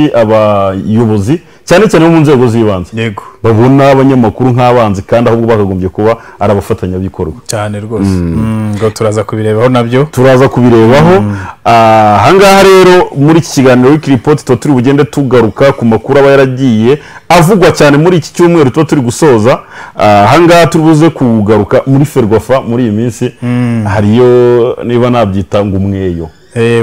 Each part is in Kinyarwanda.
Abayobozi, cyane cyane bo mu nzego z'ibanze, babona abanyamakuru nk'abanzi, kandi ahubwo bakagombye kuba ari abafatanyabikorwa. Cyane rwose. Ngo turaza kubirebaho nabyo. Turaza kubirebaho. Ahangaha rero muri iki kiganiro Weekly Report tuba turi bugende tugaruka ku makuru aba yaragiye avugwa cyane muri iki cyumweru tuba turi gusoza. Ahangaha turi buze kugaruka muri Ferwafa. Muri iyi minsi hariyo, niba nabyita ngo umweyo.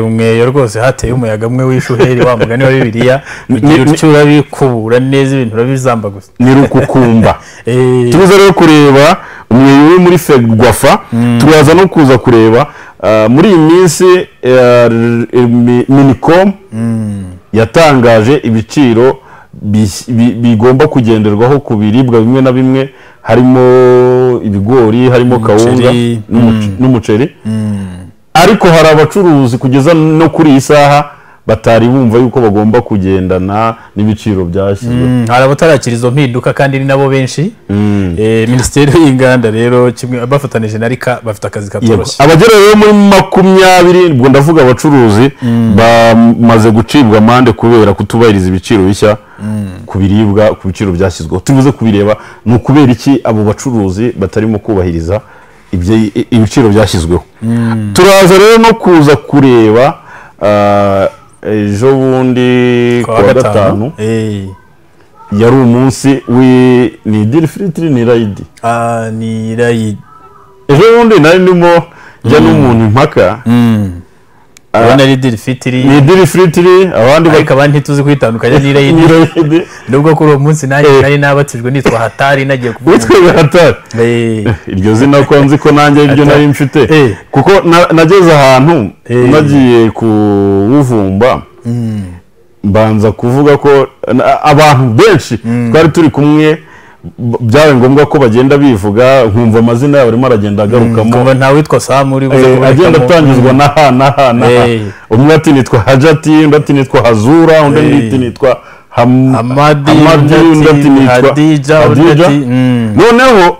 Umweyo rwose, hateye umuyaga umwe w'ishuheri, wa mugani wa Bibiliya, ugira utyo urabikubura neza, ibintu urabizamba gusa. Ni rukukumba. Tuza rero kureba umweyo uri muri Ferwafa. Turaza no kuza kureba muri iyi minsi Minicom yatangaje ibiciro bigomba kugenderwaho ku biribwa bimwe na bimwe, harimo ibigori, harimo kawunga Umuceri. n'umuceri. Ariko hari abacuruzi kugeza no kuri iyi saha batari bumva yuko bagomba kugendana n'ibiciro byashyizweho. Hari abatarakira izo mpinduka kandi ni nabo benshi. Minisiteri y'Inganda rero kimwe bafatanije na RICA bafite akazi katoroshye. Abagera rero muri 20, ubwo ndavuga abacuruzi, bamaze gucibwa amande kubera kutubahiriza ibiciro bishya ku biribwa, ku biciro byashyizweho. Tubuze kubireba, ni ukubera iki abo bacuruzi batarimo kubahiriza ibiciro byashyizweho. Turaza rero no kuza kureba ejo bundi ku wa gatanu yari umunsi ni Idiri Firitiri, ni Rayidi? Ah, ni Rayidi. Ejo bundi nari ndimo njya n'umuntu impaka. Urabona ari Idiri Fitiri. Ni Idiri Firitiri, abandi ariko abandi ntituzi kwitandukanya n'Irayidi. Ni Rayidi. Nubwo kuri uwo munsi nanjye nari nabatijwe nitwa Hatari, nagiye kuvuga. Witwa Hatari? Iryo zina ko nzi ko nanjye iryo nari mfite, kuko nageze ahantu nagiye kuwuvumba, mbanza kuvuga ko abantu benshi twari turi kumwe byabaye ngombwa ko bagenda bivuga, nkumva amazina yabo arimo aragenda agarukamo. Kumva nta witwa Samu uri buze agenda kubonekamo. Atangizwa na ha na ha na ha. Umwe ati nitwa Hajati, undi ati nitwa Hazura, undi ati nitwa Hamadi, Hamadi, undi ati nitwa Hadija, undi Hadija. ati Noneho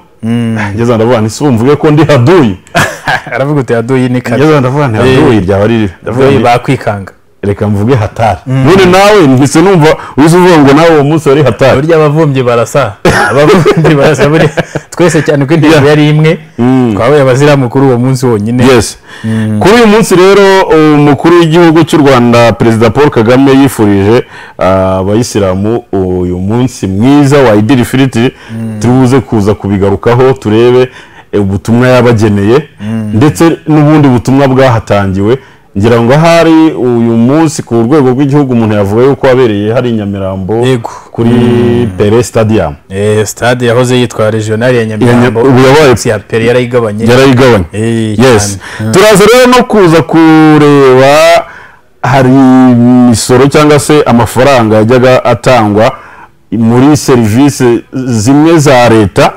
ngeze ndavuga nti si mvuge ko ndi Haduyi? Aravuga uti Haduyi ni kabi. Ngeze ndavuga nti Haduyi ryaba riri, ndavuga Haduyi nti bakwikanga. Reka mvuge Hatari. None nawe mpise numva uzi uvuga ngo nawe uwo munsi wari Hatari. Burya abavumbyi barasa, abavumbyi barasa. Buriya twese, cyane ko intego yari imwe, twabaye abaziramu kuri uwo munsi wonyine. Yes, kuri uyu munsi rero umukuru w'igihugu cy'u Rwanda, Perezida Paul Kagame, yifurije abayisilamu uyu munsi mwiza wa Idiri Firitiri. Turi buze kuza kubigarukaho, turebe ubutumwa yabageneye ndetse n'ubundi butumwa bwahatangiwe. Ngira ngo ahari uyu munsi ku rwego rw'igihugu umuntu yavuga yuko wabereye hari i Nyamirambo kuri Pele Stadium. Stade yahoze yitwa Regional ya Nyamirambo. Ubu yabaye ya Pele, yarayigabanye. Yarayigabanye. Yes. Cyane. Turaza rero no kuza kureba, hari imisoro cyangwa se amafaranga yajyaga atangwa muri serivisi zimwe za leta.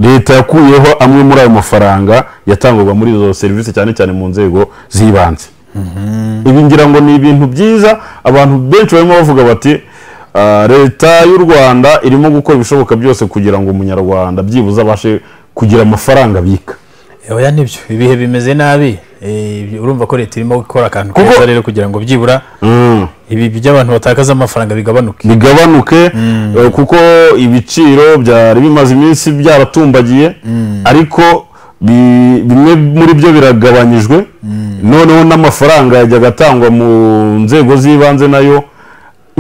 Leta yakuyeho amwe muri ayo mafaranga yatangwaga muri izo serivisi, cyane cyane mu nzego z'ibanze. Ibi ngira ngo ni ibintu byiza. Abantu benshi barimo bavuga bati "Leta y'u Rwanda irimo gukora ibishoboka byose kugira ngo umunyarwanda byibuze abashe kugira amafaranga abika." Oya, nibyo, ibihe bimeze nabi. Urumva ko leta irimo gukora akantu keza rero kugira ngo byibura ibi by'abantu batakaza amafaranga bigabanuke. Bigabanuke, kuko ibiciro byari bimaze iminsi byaratumbagiye, ariko bimwe muri byo biragabanyijwe. Noneho n'amafaranga yajyaga atangwa mu nzego z'ibanze nayo,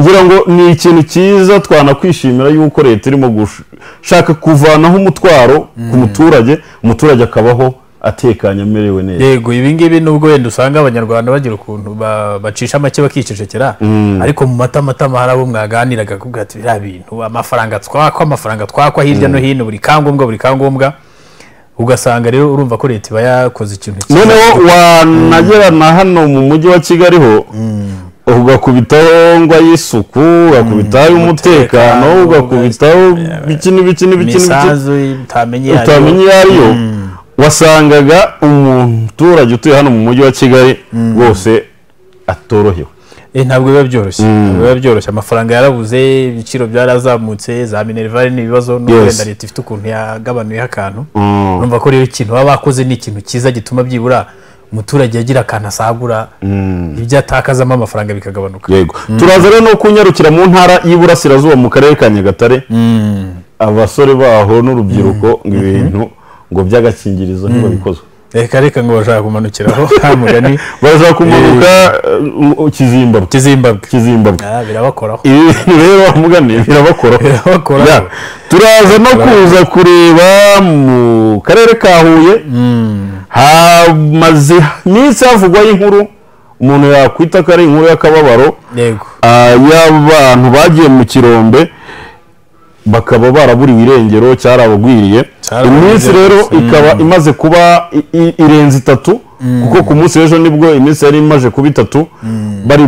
ngira ngo ni ikintu cyiza twanakwishimira yuko leta irimo gushaka kuvanaho umutwaro ku muturage, umuturage akabaho atekanye, amerewe neza. Yego, ibi ngibi nubwo wenda usanga abanyarwanda bagira ukuntu bacisha make bakicecekera, ariko mu matamatama hari abo mwaganiraga akubwira ati biriya bintu, amafaranga twakwa, amafaranga twakwa hirya no hino, buri kangombwa, buri kangombwa, ugasanga rero urumva ko leta iba yakoze ikintu cyiza. Noneho wanagera na hano mu mujyi wa Kigali ho, ugakubitaho ngo ay'isuku, ugakubitaho ay'umutekano, ugakubitaho biki n'ibiki n'ibiki n'ibiki. Imisanzu utamenye iyo ariyo. Utamenya iyo ariyo. Wasangaga umuturage utuye hano mu mujyi wa Kigali rwose atorohewe. Ntabwo biba byoroshye, ntabwo biba byoroshye. Amafaranga yarabuze, ibiciro byarazamutse, za minerval ni ibibazo, nubwo wenda leta ifite ukuntu yagabanuyeho akantu. Urumva ko rero ikintu baba bakoze ni ikintu cyiza gituma byibura Umuturage yagira akantu asagura, ibyo atakazamo amafaranga bikagabanuka. Yego, turaza rero no kunyarukira mu ntara y'Iburasirazuba mu karere ka Nyagatare. Abasore baho n'urubyiruko ngo ibintu ngo by'agakingirizo ntibabikozwe. Reka reka, ngo bashaka kumanukiraho nta mugani. Bashaka kumanuka Kizimbabwe. Kizimbabwe. Kizimbabwe. Birabakoraho. Ibi rero mugani birabakoraho. Birabakoraho. Turaza no kuza kureba mu karere ka Huye, hamaze iminsi havugwaho inkuru umuntu yakwita ko ari inkuru y'akababaro y'abantu bagiye mu kirombe bakaba baraburiwe irengero, cyarabagwiriye. Iminsi rero ikaba imaze kuba irenze 3, kuko ku munsi w'ejo nibwo iminsi yari imaze kuba 3. Bari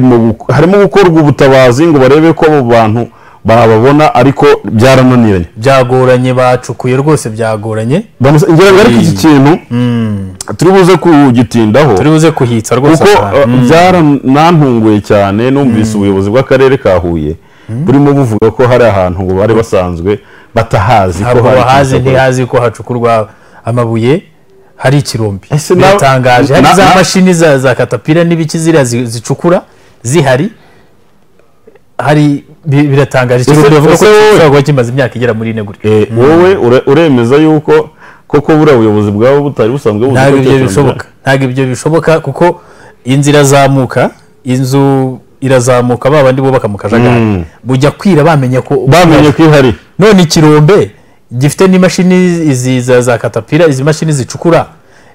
harimo gukorwa ubutabazi ngo barebe ko abo bantu bababona, ariko byarananiranye, byagoranye, bacukuye rwose byagoranye. Ngira ngo ariko iki kintu turi buze kugitindaho, turi buze kuhitsa rwose, kuko byaranantunguye cyane. Numvise ubuyobozi bw'akarere ka Huye burimo buvuga ko hari ahantu ngo bari basanzwe batahazi, ko bahazi ntihazi ko hacukurwa amabuye, hari ikirombe. Biratangaje, hari za mashini za katapira n'ibiki ziriya zicukura zihari, hari biratangaje. Ikirombe bavuga ko gishobora kuba kimaze imyaka igera muri 4 gutyo. Wowe uremeza yuko koko buriya buyobozi bwabo butari busanzwe buzi? Ntabwo ibyo bishoboka, ntabwo ibyo bishoboka, kuko inzira irazamuka, inzu irazamuka, ba bandi bubaka mu kajagari bujya kwira bamenye ko ihari. None ikirombe gifite n'imashini izi za katapira, izi mashini zicukura,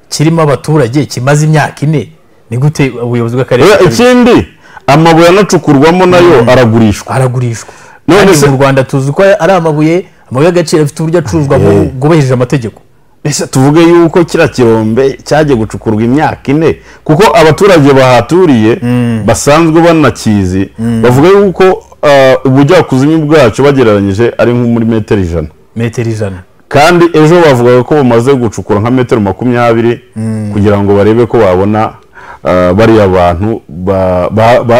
kirimo abaturage, kimaze imyaka 4, ni gute ubuyobozi bw'akarere? Ikindi amabuye anacukurwamo nayo aragurishwa, aragurishwa. None mu Rwanda tuzi ko ari amabuye y'agaciro afite uburyo acuruzwa bwubahirije amategeko. Ese tuvuge yuko kiriya kirombe cyagiye gucukurwa imyaka 4, kuko abaturage bahaturiye basanzwe banakizi bavuga yuko ubujyakuzimu bwacyo bagereranyije ari nko muri metero 100. Metero 100. Kandi ejo bavugaga ko bamaze gucukura nka metero 20 kugira ngo barebe ko babona bariya bantu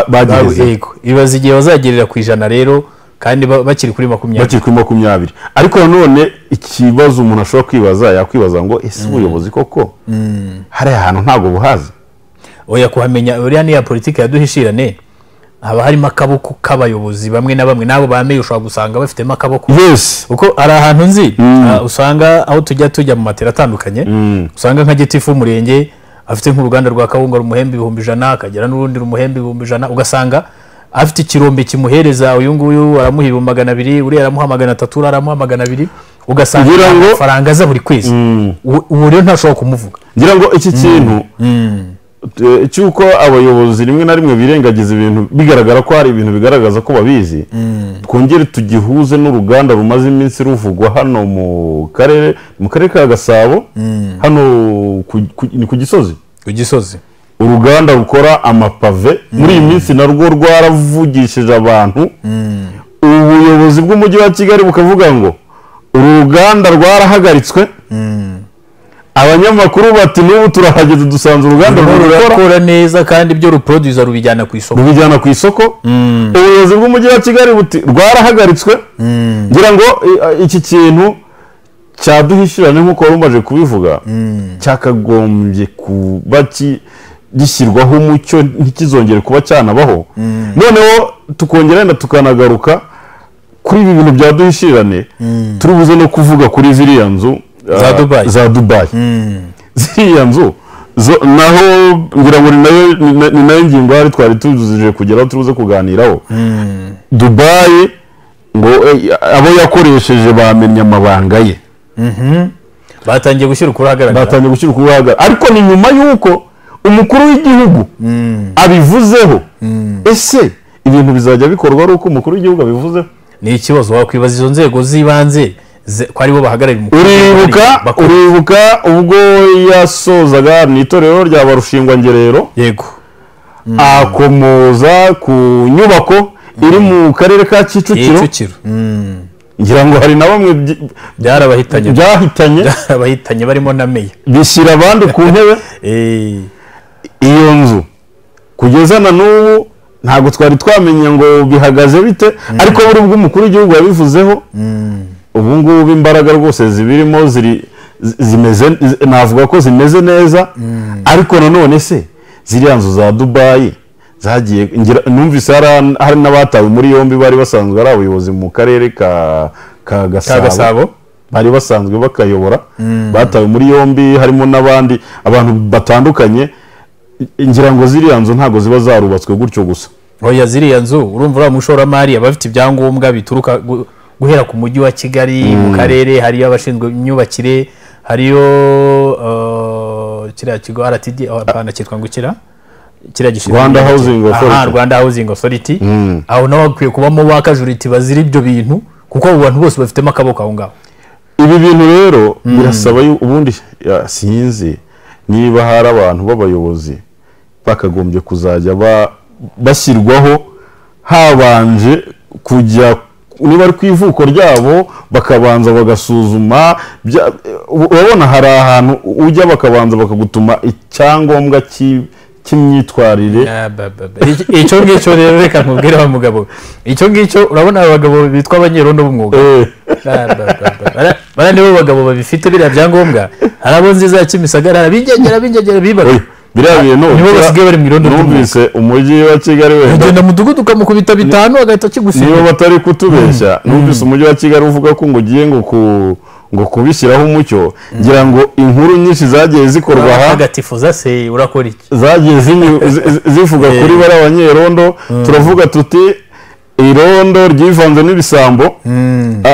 bageze. Ibaze igihe bazagerera ku 100 rero, kandi bakiri kuri 20. Bakiri kuri 20. Ariko nanone ikibazo umuntu ashobora kwibaza, yakwibaza ngo ese ubuyobozi koko hari ahantu ntago buhazi? Oya, kuhamenya uriya ni ya politiki yaduhishirane, haba harimo akaboko k'abayobozi bamwe na bamwe, nabo bameye ushobora gusanga bafitemo akaboko. Yes. Kuko hari ahantu nzi usanga aho tujya mu matera atandukanye, usanga nka gitifu w'umurenge afite nk'uruganda rwa kawunga rumuhemba 100,000, akagera n'urundi rumuhemba 100,000, ugasanga afite ikirombe kimuhereza uyu nguyu aramuha 200,000, uriya aramuha 300, aramuha 200, ugasanga amafaranga aza buri kwezi. Uwo rero ntashobora kumuvuga. Ngira ngo iki kintu cy'uko abayobozi rimwe na rimwe birengagiza ibintu bigaragara ko hari ibintu bigaragaza ko babizi, twongere tugihuze n'uruganda rumaze iminsi ruvugwa hano mu karere ka Gasabo, hano ku Gisozi. Ku Gisozi. Uruganda rukora amapave muri iyi minsi narwo rwaravugishije abantu. Ubuyobozi bw'umujyi wa Kigali bukavuga ngo uru ruganda rwarahagaritswe. Abanyamakuru bati n'ubu turahageze dusanze uruganda rukora neza, kandi ibyo ruproducer rubijyana ku isoko, rubijyana ku isoko. Ubuyobozi bw'umujyi wa Kigali buti rwarahagaritswe. Ngira ngo iki kintu cyaduhishirane nk'uko wari umaze kubivuga, cyakagombye kuba gishyirwaho umucyo, ntikizongere kuba cyanabaho. Noneho tukongera wenda tukanagaruka kuri ibi bintu byaduhishirane, turi buze no kuvuga kuri ziriya nzu za Dubai. Ziriya nzu naho ngira ngo ni nayo ngingo hari twari tuzije kugeraho, turi buze kuganiraho. Dubai ngo abo yakoresheje bamenye amabanga ye, batangiye gushyira ukuri ahagaragara, batangiye gushyira ukuri ahagaragara. Ariko ni nyuma y'uko umukuru w'igihugu abivuzeho. Ese ibintu bizajya bikorwa ari uko umukuru w'igihugu abivuzeho? Ni ikibazo wakwibaza izo nzego z'ibanze ko aribo bahagarariye umukuru. Uribuka ubwo yasozaga mu itorero rya Barushingwangerero, yego, akomoza ku nyubako iri mu karere ka Kicukiro. Ngira ngo hari na bamwe byarabahitanye, byarabahitanye barimo na meya, bishyira abandi ku ntebe. Iyo nzu kugeza na n'ubu ntabwo twari twamenye ngo bihagaze bite, ariko buri bwo umukuru w'igihugu yabivuzeho. Ubu ngubu imbaraga rwose zibirimo ziri zimeze, navuga ko zimeze neza. Ariko nanone se ziriya nzu za Dubai zagiye, numvise hari n'abatawe muri yombi bari basanzwe ari abayobozi mu karere ka Gasabo, bari basanzwe bakayobora, batawe muri yombi, harimo n'abandi abantu batandukanye. Ngira ngo ziriya nzu ntago ziba zarubatswe gutyo gusa. Oya, ziriya nzu urumva uriya mushoramari aba afite ibyangombwa bituruka guhera ku mujyi wa Kigali, mu karere hariyo abashinzwe imyubakire, hariyo kiriya kigo RTD, apana cyitwa ngo kira kiriya gishinzwe Rwanda Housing Authority. Rwanda Housing Authority. Aho naho bakwiye kubamo bakajuriti bazira ibyo bintu, kuko abo bantu bose bafitemo akaboko aho ngaho. Ibi bintu rero birasaba ubundi sinzi niba hari abantu b'abayobozi bakagombye kuzajya bashyirwaho habanje kujya niba ari ku ivuko ryabo bakabanza bagasuzuma. Urabona hari ahantu ujya bakabanza bakagutuma icyangombwa cy'imyitwarire. Icyo ngicyo rero reka nkubwire wa mugabo, icyo ngicyo urabona abagabo bitwa abanyerondo b'umwuga, bara nibo bagabo babifite biriya byangombwa. Hari abo nziza ya Kimisagara bingegera bibaga biriya bintu, nibo basigaye bari mu irondo ry'umwuga. Numvise umujyi wa Kigali wenda ugenda mudugudu ukamukubita 5 agahita akigusiga. Niba batari kutubeshya, numvise umujyi wa Kigali uvuga ko ngo ugiye ngo kubishyiraho umucyo. Ngira ngo inkuru nyinshi zagiye zikorwa aha agatifuza se urakora iki, zagiye zivuga kuri bari abanyerondo. Turavuga tuti irondo ryivanze n'ibisambo.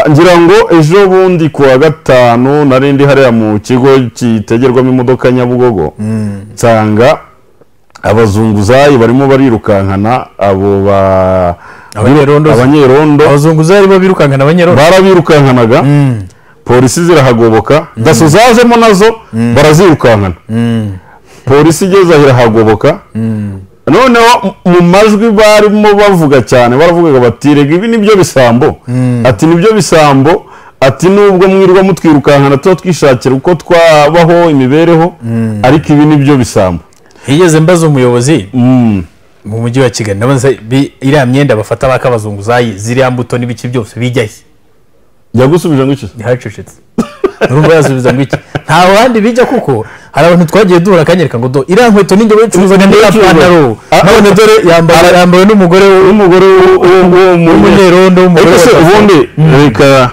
Ngira ngo ejo bundi ku wa gatanu nari ndi hariya mu kigo kitegerwamo imodoka Nyabugogo, nsanga abazunguzayi barimo barirukankana abo abanyerondo. Abazunguzayi bo birukankana abanyerondo, barabirukankanaga. Polisi zirahagoboka, daso zazemo nazo barazirukankana. Polisi igeze irahagoboka. Noneho mu majwi barimo bavuga cyane, baravugaga bati rega ibi nibyo bisambo, ati nibyo bisambo, ati nubwo mwirwa mutwirukankana tuba twishakira uko twabaho imibereho, ariko ibi nibyo bisambo. Higeze mbaza umuyobozi mu mujyi wa Kigali, ndabaza iriya myenda bafata bakabazunguzayi ziriya mbuto n'ibiki byose bijya he? Yagusubije ngo iki? Ntihacecetse. Urumva yasubiza ngo iki? Nta wandi bijya, kuko hari abantu twagiye duhura akanyereka ngo do iriya nkweto ninjye bayicuruzaga n'iriya pantaro, none dore yambaye n'umugore w'umunyerondo w'umugore. Ubundi reka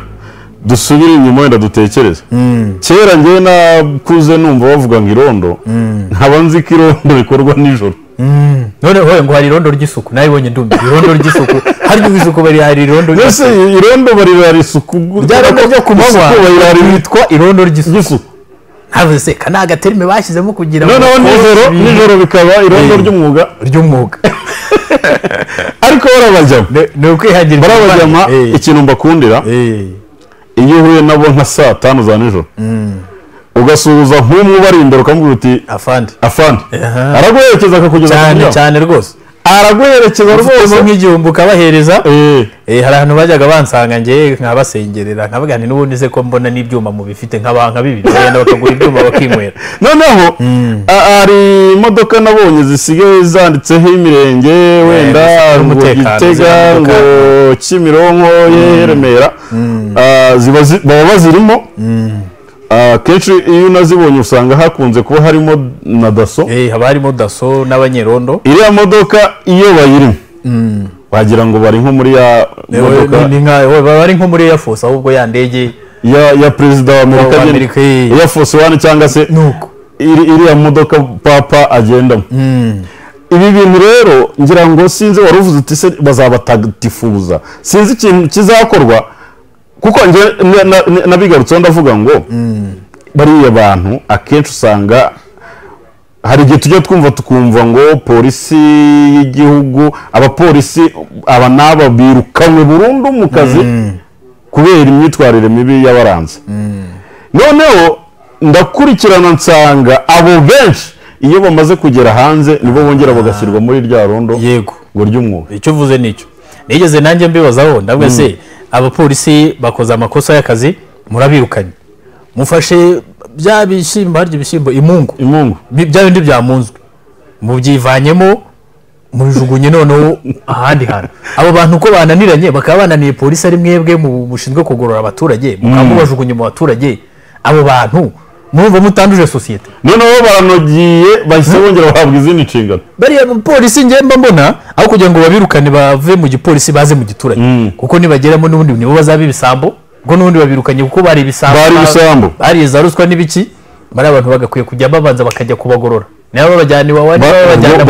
dusubire inyuma wenda dutekereze. Kera njye nakuze numva bavuga ngo irondo, nkaba nzi ko irondo rikorwa nijoro. None hoye ngo hari irondo ry'isuku, nayibonye ndumva irondo ry'isuku, hari isuku bari hari irondo ry'isuku. Irondo bari hari isuku byarako byo kumanywa bitwa irondo ry'isuku. Ntavuze se kana agaterime bashyizemo kugira ngo noneho nijoro bikaba irondo ry'umwuga ry'umwuga. Ariko barabajyama, ni ukwihangira, barabajyama. Ikintu mbakundira, iyo uhuye nabo nka saa 5 za nijoro ugasuhuza nk'umwe ubari imbere ukamubwira uti afande afande, araguherekeza akakugeza cyane cyane rwose, araguherekeza rwose nk'igihumbi ukabahereza. Hari ahantu bajyaga bansanga njye nkabasengerera nkavuga nti n'ubundi se ko mbona n'ibyuma mubifite nka bibiri, bagenda bakagura ibyuma bakinywera. Noneho hari imodoka nabonye zisigaye zanditseho imirenge, wenda ngo Gitega, ngo Kimironko, Remera, baba bazirimo. Kenshi iyo unazibonye usanga hakunze kuba harimo na daso. Haba harimo daso n'abanyerondo. Iriya modoka iyo bayirimo wagira ngo bari nko muri ya modoka, bari nko muri Air Force, ahubwo ya ndege ya perezida wa Amerika, Air Force One, cyangwa se iriya modoka papa agendamo. Ibi bintu rero ngira ngo sinzi wari uvuze uti se bazabatagatifuza, sinzi ikintu kizakorwa, kuko nge nabigarutseho ndavuga ngo bariya bantu akenshi usanga hari igihe tujya twumva tukumva ngo polisi y'igihugu, abapolisi aba n'aba birukanwe burundu mu kazi kubera imyitwarire mibi y'abaranze. Noneho ndakurikirana nsanga abo benshi iyo bamaze kugera hanze nibo bongera bagashyirwa muri rya rondo yego ngo ry'umwuga. Icyo uvuze nicyo nigeze nanjye mbibazaho, ndavuga se abapolisi bakoze amakosa y'akazi murabirukanye, mufashe bya bishyimbo, harya ibishyimbo imungu bya bindi byamunzwe mubyivanyemo mubijugunye noneho ahandi hantu. Abo bantu uko bananiranye bakaba bananiye polisi ari mwebwe mushinzwe kugorora abaturage, mukaba mubajugunye mu baturage, abo bantu Murumva mutanduje sosiyete. Noneho baranogiye bahise bongera bahabwa izindi nshingano. Bariya polisi njye mba mbona aho kugira ngo babirukane bave mu gipolisi baze mu giturage, kuko nibageramo n'ubundi nibo bazaba ibisambo, kuko n'ubundi babirukanye kuko bari ibisambo, bari za ruswa n'ibiki. Bari abantu bagakwiye kujya babanza bakajya kubagorora, niba babajyana iwawa, niba babajyana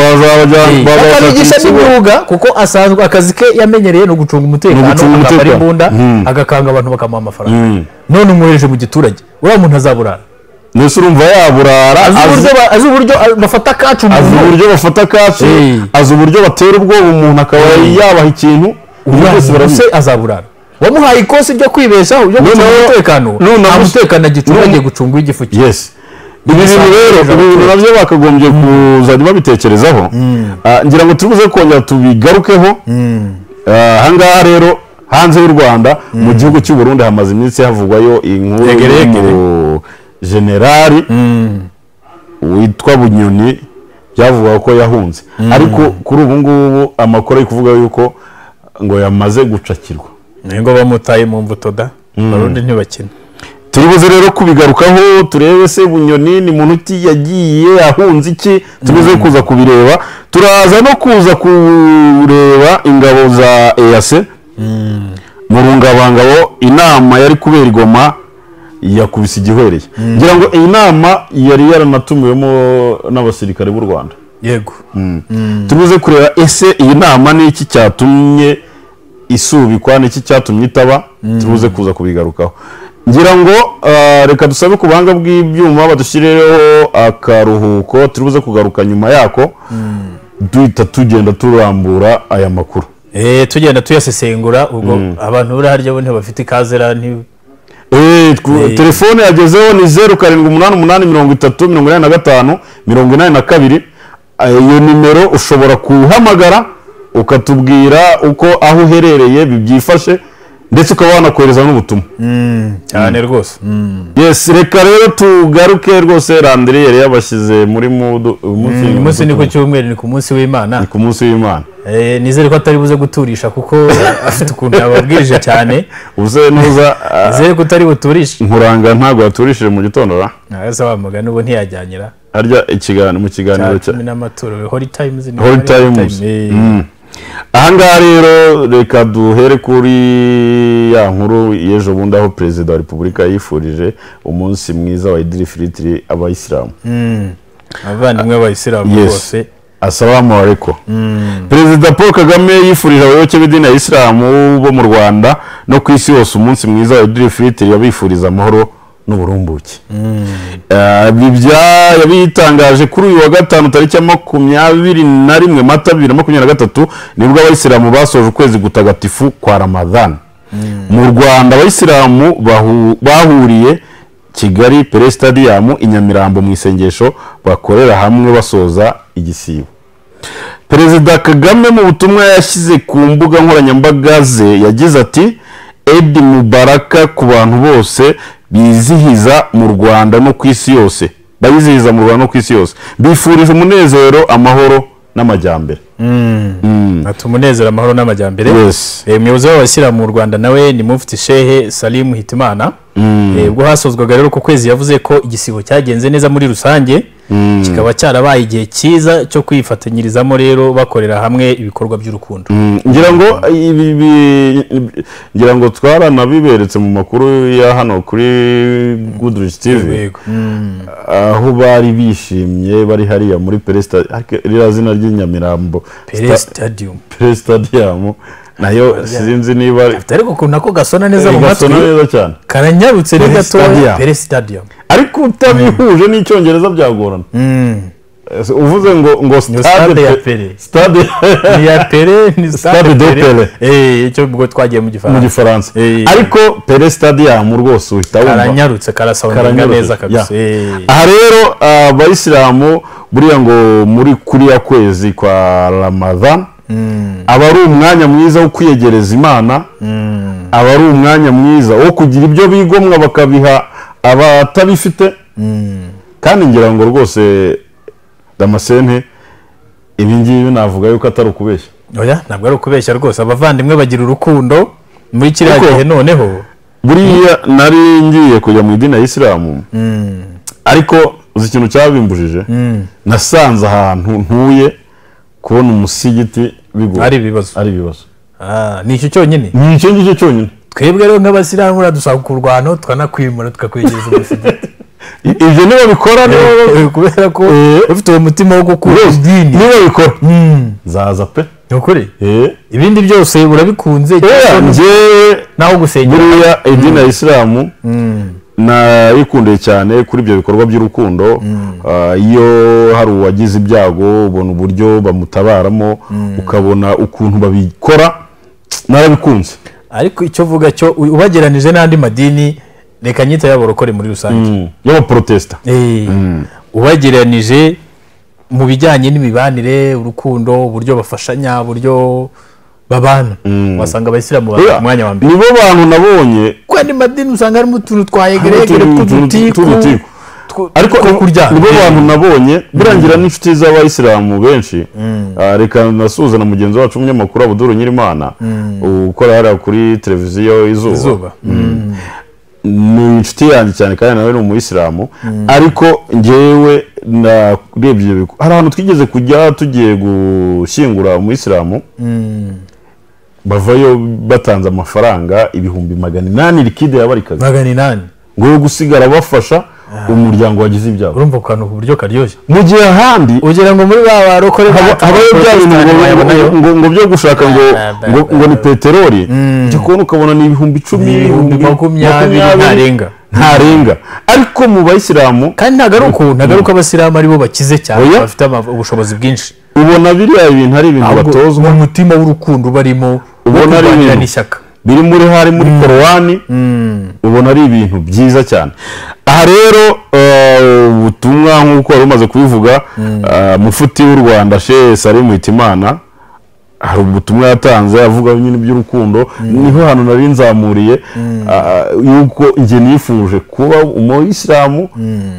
bakabigisha n'imyuga, kuko asanzwe akazi ke yamenyereye no gucunga umutekano, akambara imbunda agakanga abantu bakamuha amafaranga. None umwohereje mu giturage, uriya muntu azaburara. Nese urumva yaburara, azi uburyo bafata kacu, azi uburyo bafata kacu, azi uburyo batera ubwoba umuntu akaba yabaha ikintu, byose azaburara. Wamuhaye ikosi ryo kwibeshaho ryo gucunga umutekano, nta mutekano agicunga, agiye gucunga igifu cye. Yes. Ibi bintu rero, ibi bintu nabyo bakagombye kuzajya babitekerezaho. Ngira ngo tubuze kongera tubigarukeho. Ahangaha rero hanze y'u Rwanda, mu gihugu cy'u Burundi hamaze iminsi havugwayo inkuru generali witwa Bunyoni, byavugwa ko yahunze, ariko kuri ubu ngubu amakuru ari kuvuga yuko ngo yamaze gucakirwa, ngo bamutaye mu mbuto da. Barundi ntibakina. Turibuze rero kubigarukaho, turebe se Bunyoni ni muntu ki, yagiye ahunze iki, tubuze kuza kubireba. Turaza no kuza kureba ingabo za EAC mu rungabangabo, inama yari kubera Goma yakubise igihwereye. Ngira ngo iyi nama yari yaranatumiwemo n'abasirikare b'u Rwanda. Yego. Tubuze kureba ese iyi nama ni iki cyatumye isubikwa, ni iki cyatumye itaba, tubuze kuza kubigarukaho. Ngira ngo reka dusabe ku buhanga bw'ibyuma badushyireho akaruhuko, tubuze kugaruka nyuma yako duhita tugenda turambura aya makuru, tugenda tuyasesengura. Ubwo abantu buri harya bo ntibafite ikazera nti telefone yagezeho ni 0788 30 85 82. Iyo nimero ushobora kuhamagara ukatubwira uko aho uherereye bibyifashe, ndetse ukaba wanakohereza n'ubutumwa. Cyane rwose. Yes, reka rero tugaruke rwose. Landry yari yabashyize muri mudu umunsi ni ku cyumweru, ni ku munsi w'Imana. Ni ku munsi w'Imana. Nizere ko atari buze guturisha kuko afite ukuntu yababwirije cyane. Uze nuza nizere ko utari buturishe. Nkuranga ntago yaturishije mu gitondo ra. Ese wa mugani ubu ntiyajyanyira. Harya ikiganiro mu kiganiro cya n'amaturo Holy Times ni Holy Times. Ahangaha rero reka duhere kuri ya nkuru y'ejo bundi aho Perezida wa Repubulika yifurije umunsi mwiza wa Idil Fitri abayisilamu. Abavandimwe b'abayisilamu bose. Assalamu alaikum. Perezida Paul Kagame yifurije abayoboke b'idini ya Isilamu bo mu Rwanda no ku isi yose umunsi mwiza wa Idil Fitri, yabifuriza amahoro n'uburumbuke. Yabitangaje kuri uyu wa gatanu tariki ya 21 Mata 2023, nibwo abayisilamu basoje ukwezi gutagatifu kwa Ramadhan. Mu Rwanda abayisilamu bahuriye Kigali Pele Stadium i Nyamirambo mu isengesho bakorera hamwe basoza igisibo. Perezida Kagame mu butumwa yashyize ku mbuga nkoranyambaga ze yagize ati: Eid Mubaraka ku bantu bose bizihiza mu Rwanda no ku isi yose, bayizihiza mu Rwanda no ku isi yose, bifurije umunezero, amahoro n'amajyambere. Ati umunezero, amahoro n'amajyambere. Yes. Umuyobozi w'abashyira mu Rwanda nawe ni Mufti Shehe Salim Hitimana. Ubwo hasozwaga rero ku kwezi yavuze ko igisibo cyagenze neza muri rusange, kikaba cyarabaye igihe cyiza cyo kwifatanyirizamo rero bakorera hamwe ibikorwa by'urukundo. Ngira ngo ngira ngo twaranabiberetse mu makuru ya hano kuri Goodrich TV, aho bari bishimye bari hariya muri Pele Stadium, ririya zina ry'inyamirambo Pele Stadium, Pele Stadium nayo sinzi niba ariko ukuntu nako gasona neza mu matwi, gasona neza cyane, karanyarutse ni gatoya Pele Stadium, ariko utabihuje n'icyongereza byagorana. Uvuze ngo stade ya Pele, stade ya Pele ni stade de Pele, icyo ubwo twagiye mu Gifaransa, ariko Pele Stadium rwose uhita wumva karanyarutse, karasonga neza kabisa. Aha rero abayisilamu buriya ngo muri kuriya kwezi kwa Ramadhan aba ari umwanya mwiza wo kwiyegereza Imana, aba ari umwanya mwiza wo kugira ibyo bigomwa bakabiha abatabifite. Kandi ngira ngo rwose Damascene ibi ngibi navuga yuko atari ukubeshya. Oya, ntabwo ari ukubeshya rwose, abavandimwe bagira urukundo muri kiriya gihe. Noneho buriya nari ngiye kujya mu idini ya Isilamu, Ariko uzi ikintu cyabimbujije? Nasanze ahantu ntuye kubona umusigiti bigoye, ari ibibazo. Ari ibibazo. Ni icyo cyonyine? Ni icyo ngicyo cyonyine. Twebwe rero nk'abasilamu uradusaba kurwana, tukanakwimura, tukakwegereza umusigiti. Ibyo niba bikora, niba kubera ko ufite uwo mutima wo gukunda idini, niba bikora nzaza pe. Ni ukuri, ibindi byose urabikunze njyewe naho gusengera. Buriya idini ya isilamu nayikundiye cyane kuri ibyo bikorwa by'urukundo. Iyo hari uwagize ibyago ubona uburyo bamutabaramo, ukabona ukuntu babikora, narabikunze. Ariko icyo uvuga cyo, ubageranije n'andi madini, reka nyita y'abarokore muri rusange, y'abaprotesta, ubageranije mu bijyanye n'imibanire, urukundo, uburyo bafashanya, uburyo babana, wasanga abayisilamu bari ku mwanya wa mbere. Nibo bantu nabonye. Kuko andi madini usanga harimo utuntu twa yegeregere tw'udutiku, ariko nibo bantu nabonye. Birangira n'inshuti z'abayisilamu benshi. Reka nasuhuza na mugenzi wacu umunyamakuru Abdul Nyirimana ukora hariya kuri televiziyo Izuba, ni inshuti yanjye cyane kandi nawe ni umuyisilamu. Ariko njyewe narebye, hari ahantu twigeze kujya tugiye gushyingura umuyisilamu, bavayo batanze amafaranga 800,000 likide yabarikaga, 800 ngo yo gusigara bafasha umuryango wagize ibyago. Urumva ukantu ku buryo karyoshye. Mu gihe ahandi ugira ngo muri ba barokore habayo bya bintu ngo byo gushaka ngo ni peteroli, ujya kubona ukabona ni 10,000, 20,000 ntarenga. Ariko mu bayisilamu kandi ntabwo ari ukuntu, ntabwo ari uko abasilamu aribo bakize cyane bafite ubushobozi bwinshi. Ubona biriya bintu ari ibintu batozwa, umutima w'urukundo barimo, ubona ari ibintu biri muri hari muri Korowani, ubona ari ibintu byiza cyane. Aha rero ubutumwa nk'uko wari umaze kubivuga, Mufuti w'u Rwanda Sheikh Salim Hitimana hari ubutumwa yatanze avuga nyine by'urukundo. Niho hantu nari nzamuriye yuko njye nifuje kuba umuyisilamu,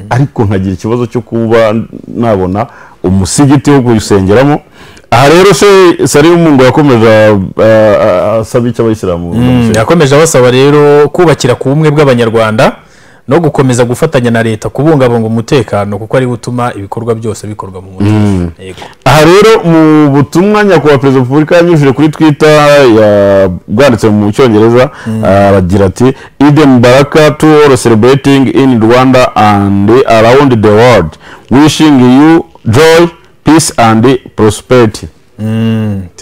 ariko nkagira ikibazo cyo kuba nabona umusigiti wo gusengeramo. Aha rero Sheikh Salim ngo yakomeje asaba icyo abayisilamu, yakomeje abasaba rero kubakira ku bumwe bw'abanyarwanda no gukomeza gufatanya na leta kubungabunga umutekano, kuko ari gutuma ibikorwa byose bikorwa mu mutuzo. Aha rero mu butumwa nyakubahwa Perezida wa Repubulika yanyujije kuri Twitter bwanditse mu Cyongereza, aragira ati: "Eid Mubarak to all celebrating in Rwanda and around the world, wishing you joy, peace and prosperity."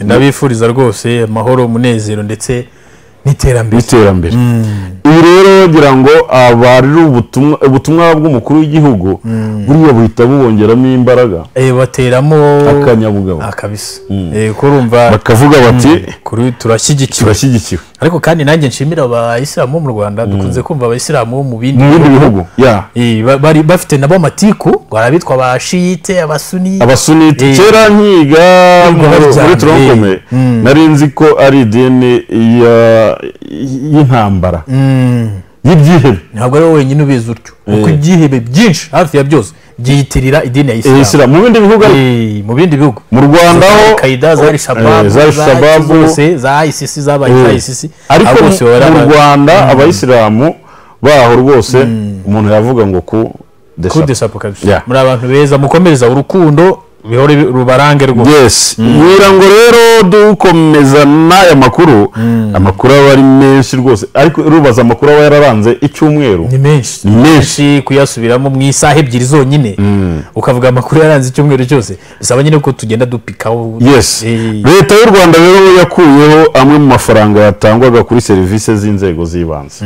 Ndabifuriza rwose amahoro, umunezero ndetse n'iterambere. Ibi rero ngira ngo abari ubutumwa bw'umukuru w'igihugu buriya buhita bubongeramo imbaraga, bateramo akanyabugabo kabisa. Kurumva bakavuga bati kuri turashyigikiwe. Ariko kandi nanjye nshimira abayisilamu mu Rwanda, dukunze kumva abayisilamu mu bindi bihugu bari bafite nabo amatiku, barabitwa abashiyite, abasunite. Kera nkiga muri Tronkome nari nzi ko ari idini y'intambara y'ibyihebe. Ntabwo ari wowe wenyine ubizi utyo, kuko ibyihebe byinshi hafi ya byose byiyitirira idini ya isilamu mu bindi bihugu. Mu bindi bihugu, mu Rwanda ho Al-Qaeda, zari Shababu, zose za ISIS zabaye za ISIS. Ariko mu Rwanda abayisilamu baho rwose umuntu yavuga ngo ku de chapeau kabisa. Muri abantu beza, mukomereza urukundo bihore rubarange rwose. Yes, ngira ngo rero dukomeza n'aya makuru, amakuru aba ari menshi rwose, ariko rubaza amakuru aba yararanze icyumweru ni menshi, ni menshi kuyasubiramo mu isaha ebyiri zonyine, ukavuga amakuru yaranze icyumweru cyose, bisaba nyine ko tugenda dupikaho. Yes, leta y'u Rwanda rero yakuyeho amwe mu mafaranga yatangwaga kuri serivisi z'inzego z'ibanze.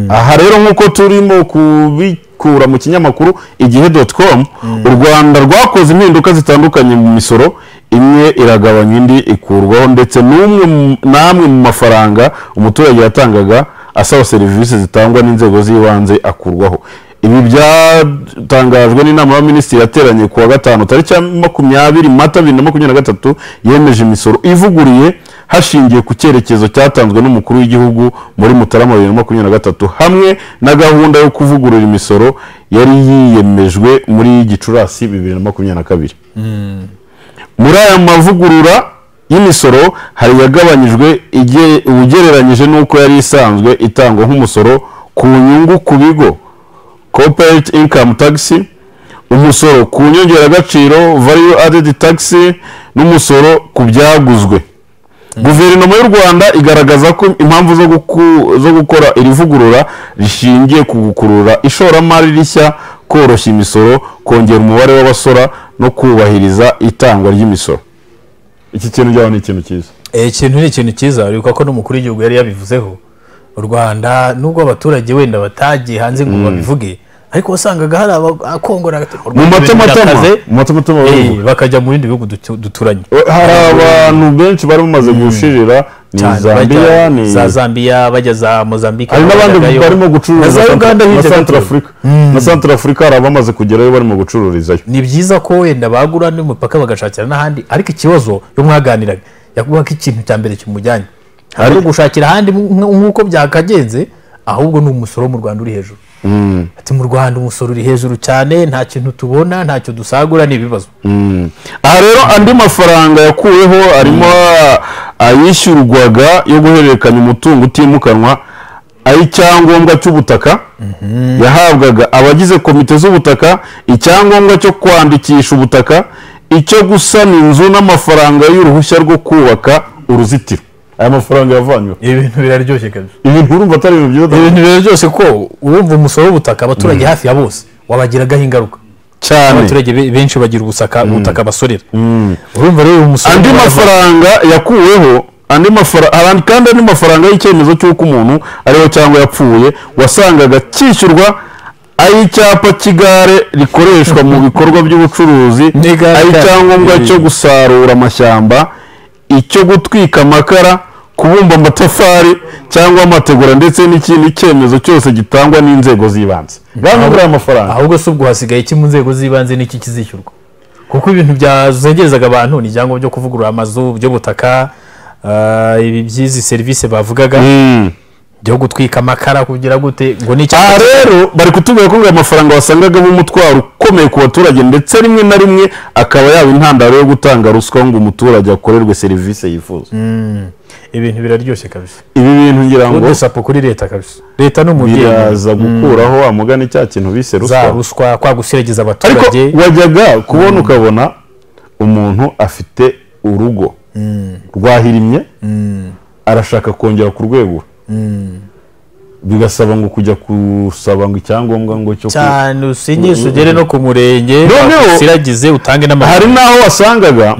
Aha rero nk'uko turimo kubikura mu kinyamakuru igihe.com, u Rwanda rwakoze impinduka zitandukanye mu misoro, imwe iragabanya indi ikurwaho, ndetse n'amwe mu mafaranga umuturage yatangaga asaba serivisi zitangwa n'inzego z'ibanze akurwaho. Ibi byatangajwe n'inama y'abaminisitiri yateranye kuwa gatanu tariki ya 20 Mata 2023, yemeje imisoro ivuguriye hashingiye ku cyerekezo cyatanzwe n'umukuru w'igihugu muri Mutarama 2023, hamwe na gahunda yo kuvugurura imisoro yari yiyemejwe muri Gicurasi 2022. Muri aya mavugurura y'imisoro hari yagabanyijwe ugereranyije n'uko yari isanzwe itangwa nk'umusoro ku nyungu ku bigo Corporate Income Tax, umusoro ku nyongeragaciro Value Added Tax, n'umusoro ku byaguzwe. Guverinoma y'u Rwanda igaragaza ko impamvu zo gukora iri vugurura rishingiye ku gukurura ishoramari rishya, koroshya imisoro, kongera umubare w'abasora no kubahiriza itangwa ry'imisoro. Iki kintu byaba ni ikintu cyiza. Ikintu ni ikintu cyiza, uribuka ko n'umukuru w'igihugu yari yabivuzeho. U Rwanda nubwo abaturage wenda batagiye hanze ngo babivuge, ariko wasangaga hari abakongora mu matamatama bakajya mu bindi bihugu duturanye. Hari abantu benshi bari bamaze gushirira, ni Zambia, ni za Zambia, bajya za Mozambique, hari n'abandi barimo gucururiza za Uganda, na Centrafrica. Na Centrafrica hari abamaze kugerayo barimo gucururizayo. Ni byiza ko wenda bagura n'umupaka bagashakira n'ahandi, ariko ikibazo yo mwaganiraga yakuvuga ko ikintu cya mbere kimujyanye ari gushakira ahandi nk'uko byakagenze, ahubwo ni umusoro mu Rwanda uri hejuru. Ati mu Rwanda umusoro uri hejuru cyane, nta kintu tubona, ntacyo dusagura, ni ibibazo. Aha rero andi mafaranga yakuweho arimo ayishyurwaga yo guhererekanya umutungo utimukanwa, ay'icyangombwa cy'ubutaka yahabwaga abagize komite z'ubutaka, icyangombwa cyo kwandikisha ubutaka, icyo gusana inzu n'amafaranga y'uruhushya rwo kubaka uruzitiro. Aya mafaranga yavanywe. Ibintu biraryoshye kabisa. Ibintu urumva atari ibintu byiza. Ibintu biraryoshye ko urumva umusoro w'ubutaka abaturage hafi ya bose wabagiragaho ingaruka cyane. Abaturage benshi bagira ubutaka basorera. Urumva rero umusoro. Andi mafaranga yakuweho, andi mafaranga kandi andi mafaranga y'icyemezo cy'uko umuntu ariho cyangwa yapfuye wasangaga cyishyurwa, ay'icyapa cy'igare rikoreshwa mu bikorwa by'ubucuruzi, ay'icyangombwa cyo gusarura amashyamba, icyo gutwika amakara, kubumba amatafari cyangwa amategura, ndetse n'ikindi cyemezo cyose gitangwa n'inzego z'ibanze. Bamwe amafaranga. Ahubwo se ubwo hasigaye iki mu nzego z'ibanze n'iki kizishyurwa? Kuko ibintu byazengerezaga abantu ni ibyangombwa byo kuvugurura amazu, by'ubutaka, ibi by'izi serivisi bavugaga byo gutwika amakara kugira gute ngo ni cyangwa. Rero bari kutubwira ko amafaranga wasangaga umutwaro ukomeye ku baturage, ndetse rimwe na rimwe akaba yaba intandaro yo gutanga ruswa ngo umuturage akorerwe serivisi yifuza. Ibintu biraryoshye kabisa. Ibi bintu ngira ngo udusapo kuri leta kabisa. Leta n'umubyeyi biraza gukuraho amugani cya kintu bise ruswa. Za ruswa kwa gusiragiza abaturage. Ariko wajyaga kubona ukabona umuntu afite urugo rwahirimye, arashaka kongera kurwegura, bigasaba ngo kujya kusaba ngo icyangombwa ngo cyo cyane usinyishe ugere no ku murenge usiragize utange n'amafaranga. Hari naho wasangaga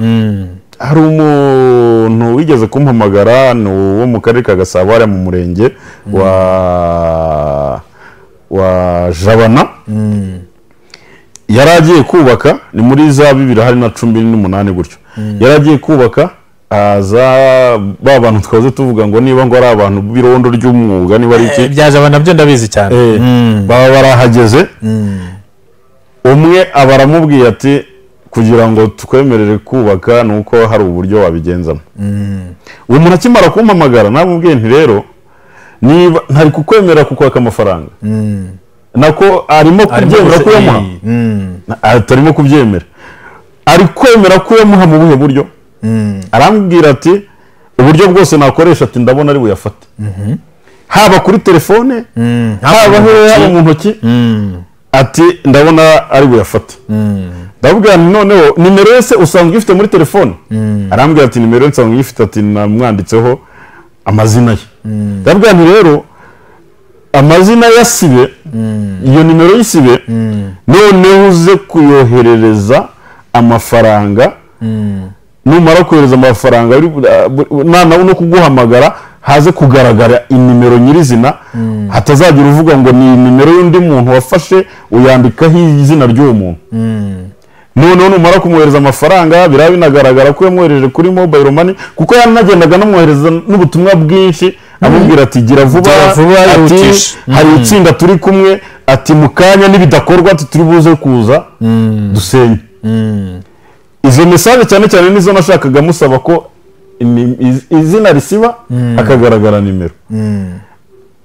hari umuntu wigeze kumpamagara, ni uwo mu karere ka Gasabo, ari mu murenge wa Jabana. Yari agiye kubaka, ni muri za 2018 gutyo. Yari agiye kubaka, aza ba bantu twaze tuvuga ngo niba ngo ari abantu birondo ry'umwuga niba ari iki byaje abana byo ndabizi cyane. Baba barahageze, umwe abaramubwiye ati kugira ngo tukwemerere kubaka nuko hari uburyo wabigenzamo. Uwo muntu akimara kumpamagara namubwiye nti rero niba ntari kukwemera kukwaka amafaranga, nako arimo kubyemera ko yamuha, atarimo kubyemera, ari kwemera ko yamuha mu buhe buryo. Arambwira ati uburyo bwose nakoresha ati ndabona ari buyafate, haba kuri telefone, haba haba mu ntoki, ati ndabona ari buyafate. Ndabwira noneho nimero yose usanzwe ifite muri telefone? Arambwira ati nimero nsanzwe ifite, ati namwanditseho amazina ye. Ndabwira nti rero amazina yasibe, iyo nimero yisibe, noneho uze kuyoherereza amafaranga. Numara kohereza amafaranga nana no kuguhamagara haze kugaragara inimero nyirizina, hatazagira uvuga ngo ni nimero y'undi muntu wafashe uyandikaho izina ry'uwo muntu. Noneho numara kumwohereza amafaranga biraba binagaragara ko yamwohereje kuri mobile money, kuko yanagendaga namwohereza n'ubutumwa bwinshi amubwira ati gira vuba, ati hari itsinda turi kumwe, ati mukanya nibidakorwa ati turi buze kuza dusenye. Izo message cyane cyane nizo nashakaga musaba ko izina risiba hakagaragara nimero.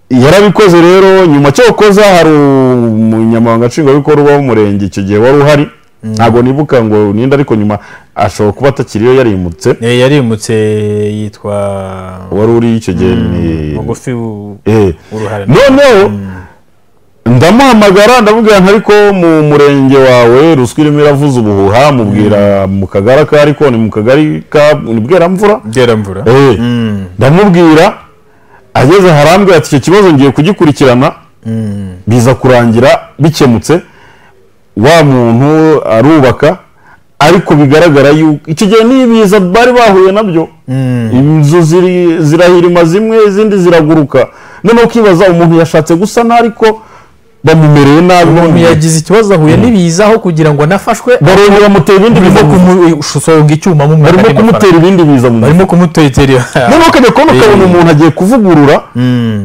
Yarabikoze rero nyuma cyo koza hari umunyamabanga nshingwabikorwa w'umurenge icyo gihe wari uhari, ntago nibuka ngo ninde, ariko nyuma ashobora kuba atakiriyo yarimutse. Yarimutse yitwa wari uri icyo gihe ni mugufi uruhare. Noneho Ndamuhamagara, ndamubwira nti ariko mu murenge wawe ruswa irimo iravuza ubuhuha, mubwira mu kagari ka, ariko ni mu kagari ka ni Bweramvura. Bweramvura. Ndamubwira, ageze harambwira ati icyo kibazo ngiye kugikurikirana. Biza kurangira bikemutse, wa muntu arubaka, ariko bigaragara yuko icyo gihe n'ibiza bari bahuye nabyo, inzu zirahirima zimwe, izindi ziraguruka. Noneho ukibaza, umuntu yashatse gusana ariko bamumereye nabi. Umuntu yagize ikibazo, ahuye n'ibiza, aho kugira ngo anafashwe barongera bamutera ibindi biza, barimo kumusonga icyuma mu barimo kumutera ibindi biza mu barimo kumutetera. Noneho ukajya kubona ukabona umuntu agiye kuvugurura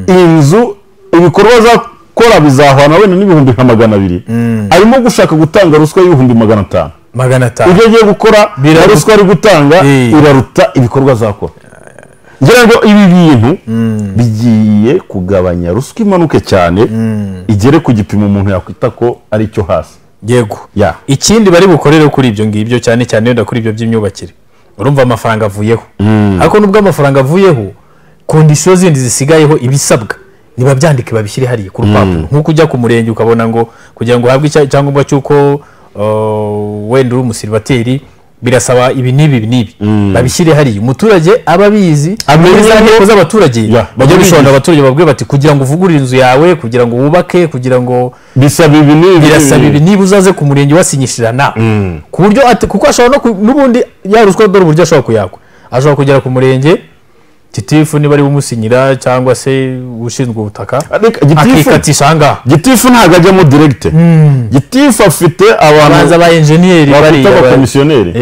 inzu, ibikorwa azakora bizahwana wenda n'ibihumbi nka 200, arimo gushaka gutanga ruswa y'ibihumbi 500. 500. Ibyo agiye gukora na ruswa ari gutanga iraruta ibikorwa azakora. Ngira ngo ibi bintu bigiye kugabanya ruswa, imanuke cyane igere ku gipimo umuntu yakwita ko ari cyo hasi. Yego. Ikindi bari bukorere kuri ibyo ngibyo, cyane cyane wenda kuri ibyo by'imyubakire, urumva amafaranga avuyeho, ariko nubwo amafaranga avuyeho, condition zindi zisigayeho, ibisabwa nibabyandike, babishyire hariya ku rupapuro, nk'uko ujya ku murenge ukabona ngo kugira ngo uhabwe icyangombwa cy'uko wenda uri umusiribateri birasaba ibi n'ibi ibi n'ibi, babishyire hariya umuturage aba abizi. Amenye muri za nteko z'abaturage bajya bishonda abaturage, babwire bati kugira ngo uvugurure inzu yawe, kugira ngo wubake, kugira ngo bisaba ibi n'ibi, birasaba ibi, niba uzaze ku murenge wasinyishira nawe, ku buryo kuko ashobora no n'ubundi ya ruswa, dore uburyo ashobora kuyakwa: ashobora kugera ku murenge, gitifu niba ari umusinyira cyangwa se ushinzwe ubutaka, Reka, gitifu akikatisha ahangaha. Gitifu ntabwo ajyamo direct, gitifu afite abantu abanza ba enjeniyeri bafite bariya abakomisiyoneri.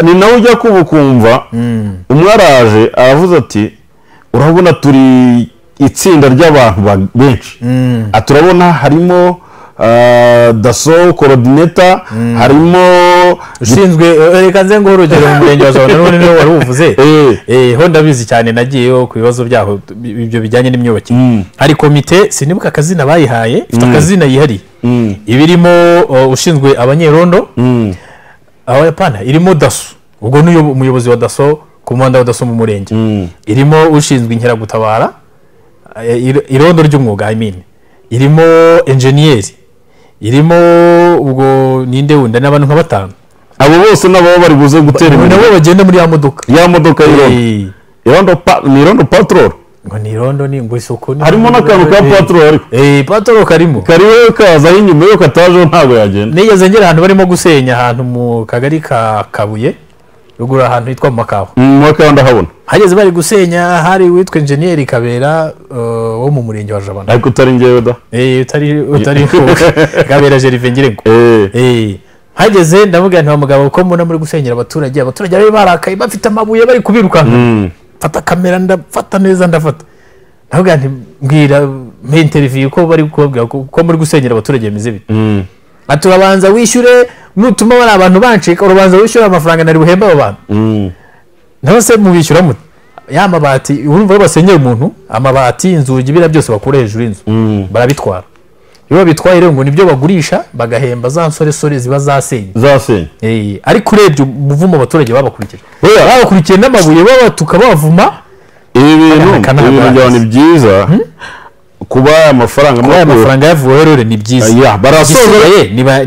Ni nawe ujya kuba ukumva umwe araje aravuze ati urabona turi itsinda ry'abantu benshi, ati urabona harimo DASSO coordinator, harimo ushinzwe reka nze nguhe urugero mu murenge wa Jabana, n'ubundi niwe wari uvuze. Ho ndabizi cyane, nagiyeyo ku bibazo byaho ibyo bijyanye n'imyubakire. Hari komite, sinibuka akazina bayihaye, ifite akazina yihariye, iba irimo ushinzwe abanyerondo, abayapana, irimo DASSO, ubwo ni umuyobozi wa DASSO, komanda wa DASSO mu murenge, irimo ushinzwe inkeragutabara, irondo ry'umwuga, I mean, irimo enjeniyeri, irimo ubwo ninde wundi, n'abantu nka batanu. Abo bose nabo bari buze gutera imbere. Nabo bagenda muri ya modoka. Ya modoka y'irondo. Irondo ni irondo patrol. Ngo ni irondo, ni ngo isuku ni Harimo n'akantu ka patrol ariko. Patrol karimo. Kariho kazaho inyuma, iyo katajeho ntabwo yagenda. Nigeze ngera ahantu barimo gusenya, ahantu mu kagari ka Kabuye ruguru, ahantu hitwa mu Makawa. Mu Makawa ndahabona. Hageze bari gusenya, hari uwitwa enjeniyeri Kabera wo mu murenge wa Jabana. Ariko utari njyewe da. Utari Kabera Gervais Ngirengo. Hageze ndavuga nti wa mugabo, ko mbona muri gusenyera abaturage, abaturage bari barakaye, bafite amabuye bari kubirukanka. Mfata kamera, ndafata neza, ndafata, ndavuga nti mbwira, mpe interview ko bari kubabwira ko muri gusenyera abaturage bimeze bite. Ati urabanza wishyure, nutuma bari abantu bancika, urabanza wishyure amafaranga nari buhembe abo bantu. Naho se mubishyura mute? Ya mabati, urumva iyo basenyeye umuntu, amabati, inzugi, biriya byose bakura hejuru y'inzu barabitwara. Iyo babitwaye rero ngo nibyo bagurisha bagahemba za nsoresore ziba zasenye. Zasenye. Ariko urebye umuvumo abaturage babakurikije, Oya. babakurikiye n'amabuye, babatuka, bavuma. Ibi bintu Aka ibi bintu byawe ni byiza kuba aya mafaranga Kuba aya mafaranga yavuyeho rero ni byiza. Ya, barasoza. Igisigaye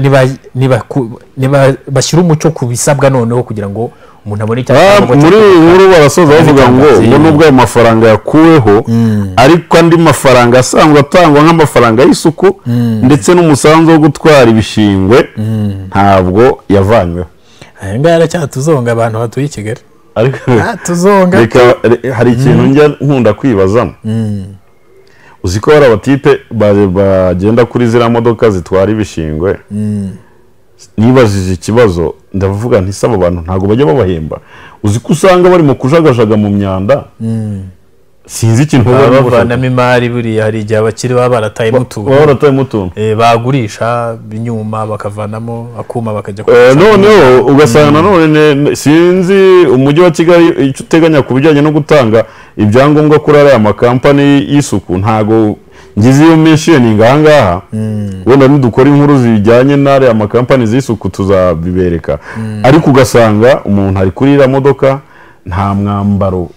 niba bashyira umucyo ku bisabwa noneho kugira ngo umuntu abone icyangombwa cyo Muri iyi kubaka. nkuru barasoza bavuga ngo nubwo ayo mafaranga yakuweho, ariko andi mafaranga asanzwe atangwa nk'amafaranga y'isuku ndetse n'umusanzu wo gutwara ibishingwe ntabwo yavanyweho. Aya ngaya aracyatuzonga abantu batuye i Kigali. Ariko tuzonga. Reka hari ikintu njya nkunda kwibazamo. Uzi ko hari abatipe bagenda kuri ziriya modoka zitwara ibishingwe? Nibajije ikibazo, ndavuga nti saba abantu ntabwo bajya babahemba? Uzi ko usanga bari mu kujagajaga mu myanda, sinzi ikintu Baba baba bashaka. Bavanamo imari, buriya hari igihe abakire baba baratayemo utuntu. Baba baratayemo utuntu. Bagurisha inyuma bakavanamo akuma bakajya kugurisha. Noneho ugasanga nanone sinzi umujyi wa Kigali icyo uteganya ku bijyanye no gutanga ibyangombwa kuri ariya makampani y'isuku. Ntago ngize iyo mentioning aha ngaha, wenda nidukora inkuru zijyanye n'ariya makampani z'isuku tuzabibereka, ariko ugasanga umuntu ari kuri iriya modoka nta mwambaro.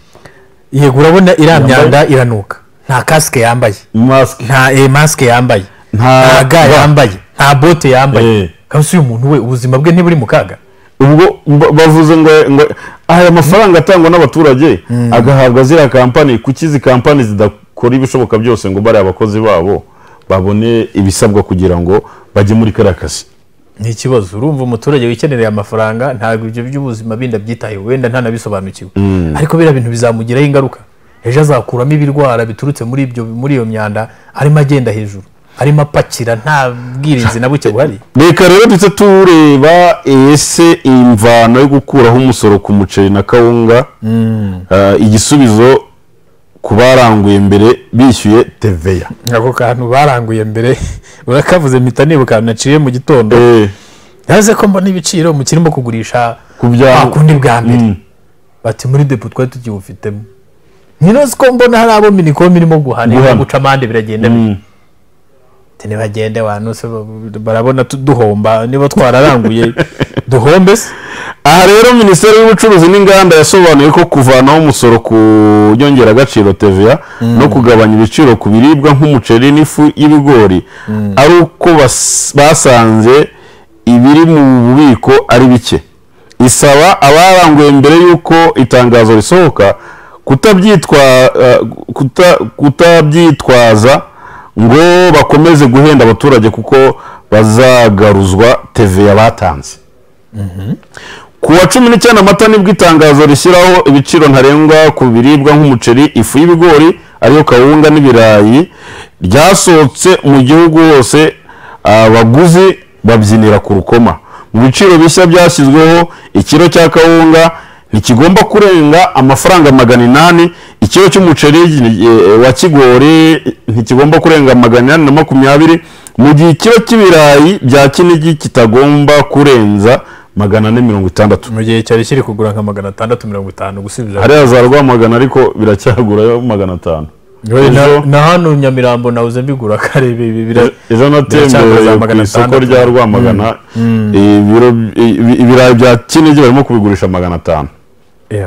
Yego, urabona iriya myanda iranuka, nta kasike yambaye. Mask. Nta masike yambaye. Nta ga yambaye, nta bote yambaye. Kabisa uyu muntu we ubuzima bwe ntiburi mu kaga. Ubwo bavuze ngo aya mafaranga atangwa n'abaturage agahabwa ziriya kampani, kuki izi kampani zidakora ibishoboka byose ngo bariya abakozi babo babone ibisabwa kugira ngo bajye muri kariya kazi? Ni ikibazo. Urumva umuturage wikenereye amafaranga ntabwo ibyo by'ubuzima bindi abyitayeho, wenda ntanabisobanukiwe, ariko biriya bintu bizamugiraho ingaruka. Ejo azakuramo ibirwara biturutse muri iyo myanda arimo agenda hejuru, arimo apakira, nta bwirinzi na buke buhari. Reka rero duhite tureba ese imvano yo gukuraho umusoro ku muceri na kawunga, igisubizo ku baranguye mbere bishyuye TVA. Ako kantu baranguye mbere urakavuze mpita nibuka naciye mu gitondo. Yaze ko mbona ibiciro mukirimo kugurisha kwa kundi bwa mbere, bati muri depo twari tugiwufitemo. Ninozi ko mbona hari abo minicom irimo guhana guca amande biragenda bite. Ntibagende wanuse barabona duhomba niba twararanguye duhombe se. Aha rero Minisiteri y'Ubucuruzi n'Inganda yasobanuye ko kuvanaho umusoro ku nyongeragaciro TVA no kugabanya ibiciro ku biribwa nk'umuceri n'ifu y'ibigori ari uko basanze ibiri mu bubiko ari bike. Isaba abaranguye mbere y'uko itangazo risohoka kutabyitwaza ngo bakomeze guhenda abaturage kuko bazagaruzwa TVA batanze. Ku wa 19 Mata nibwo itangazo rishyiraho ibiciro ntarengwa ku biribwa nk'umuceri, ifu y'ibigori ariyo kawunga n'ibirayi ryasohotse mu gihugu hose, abaguzi babyinira ku rukoma. Mu biciro bishya byashyizweho, ikiro cya kawunga ntikigomba kurenga amafaranga 800, ikiro cy'umuceri wa kigori ntikigomba kurenga 820, mu gihe ikiro cy'ibirayi bya Kinigi kitagomba kurenza 460. Mu gihe cyari kiri kugura nka 650 gusubiza hariya za Rwamagana, ariko biracyagura 500. Na hano Nyamirambo nahoze mbigura karebe ibi ejo natembereye ku isoko rya Rwamagana, ibirayi bya Kinigi barimo kubigurisha 500.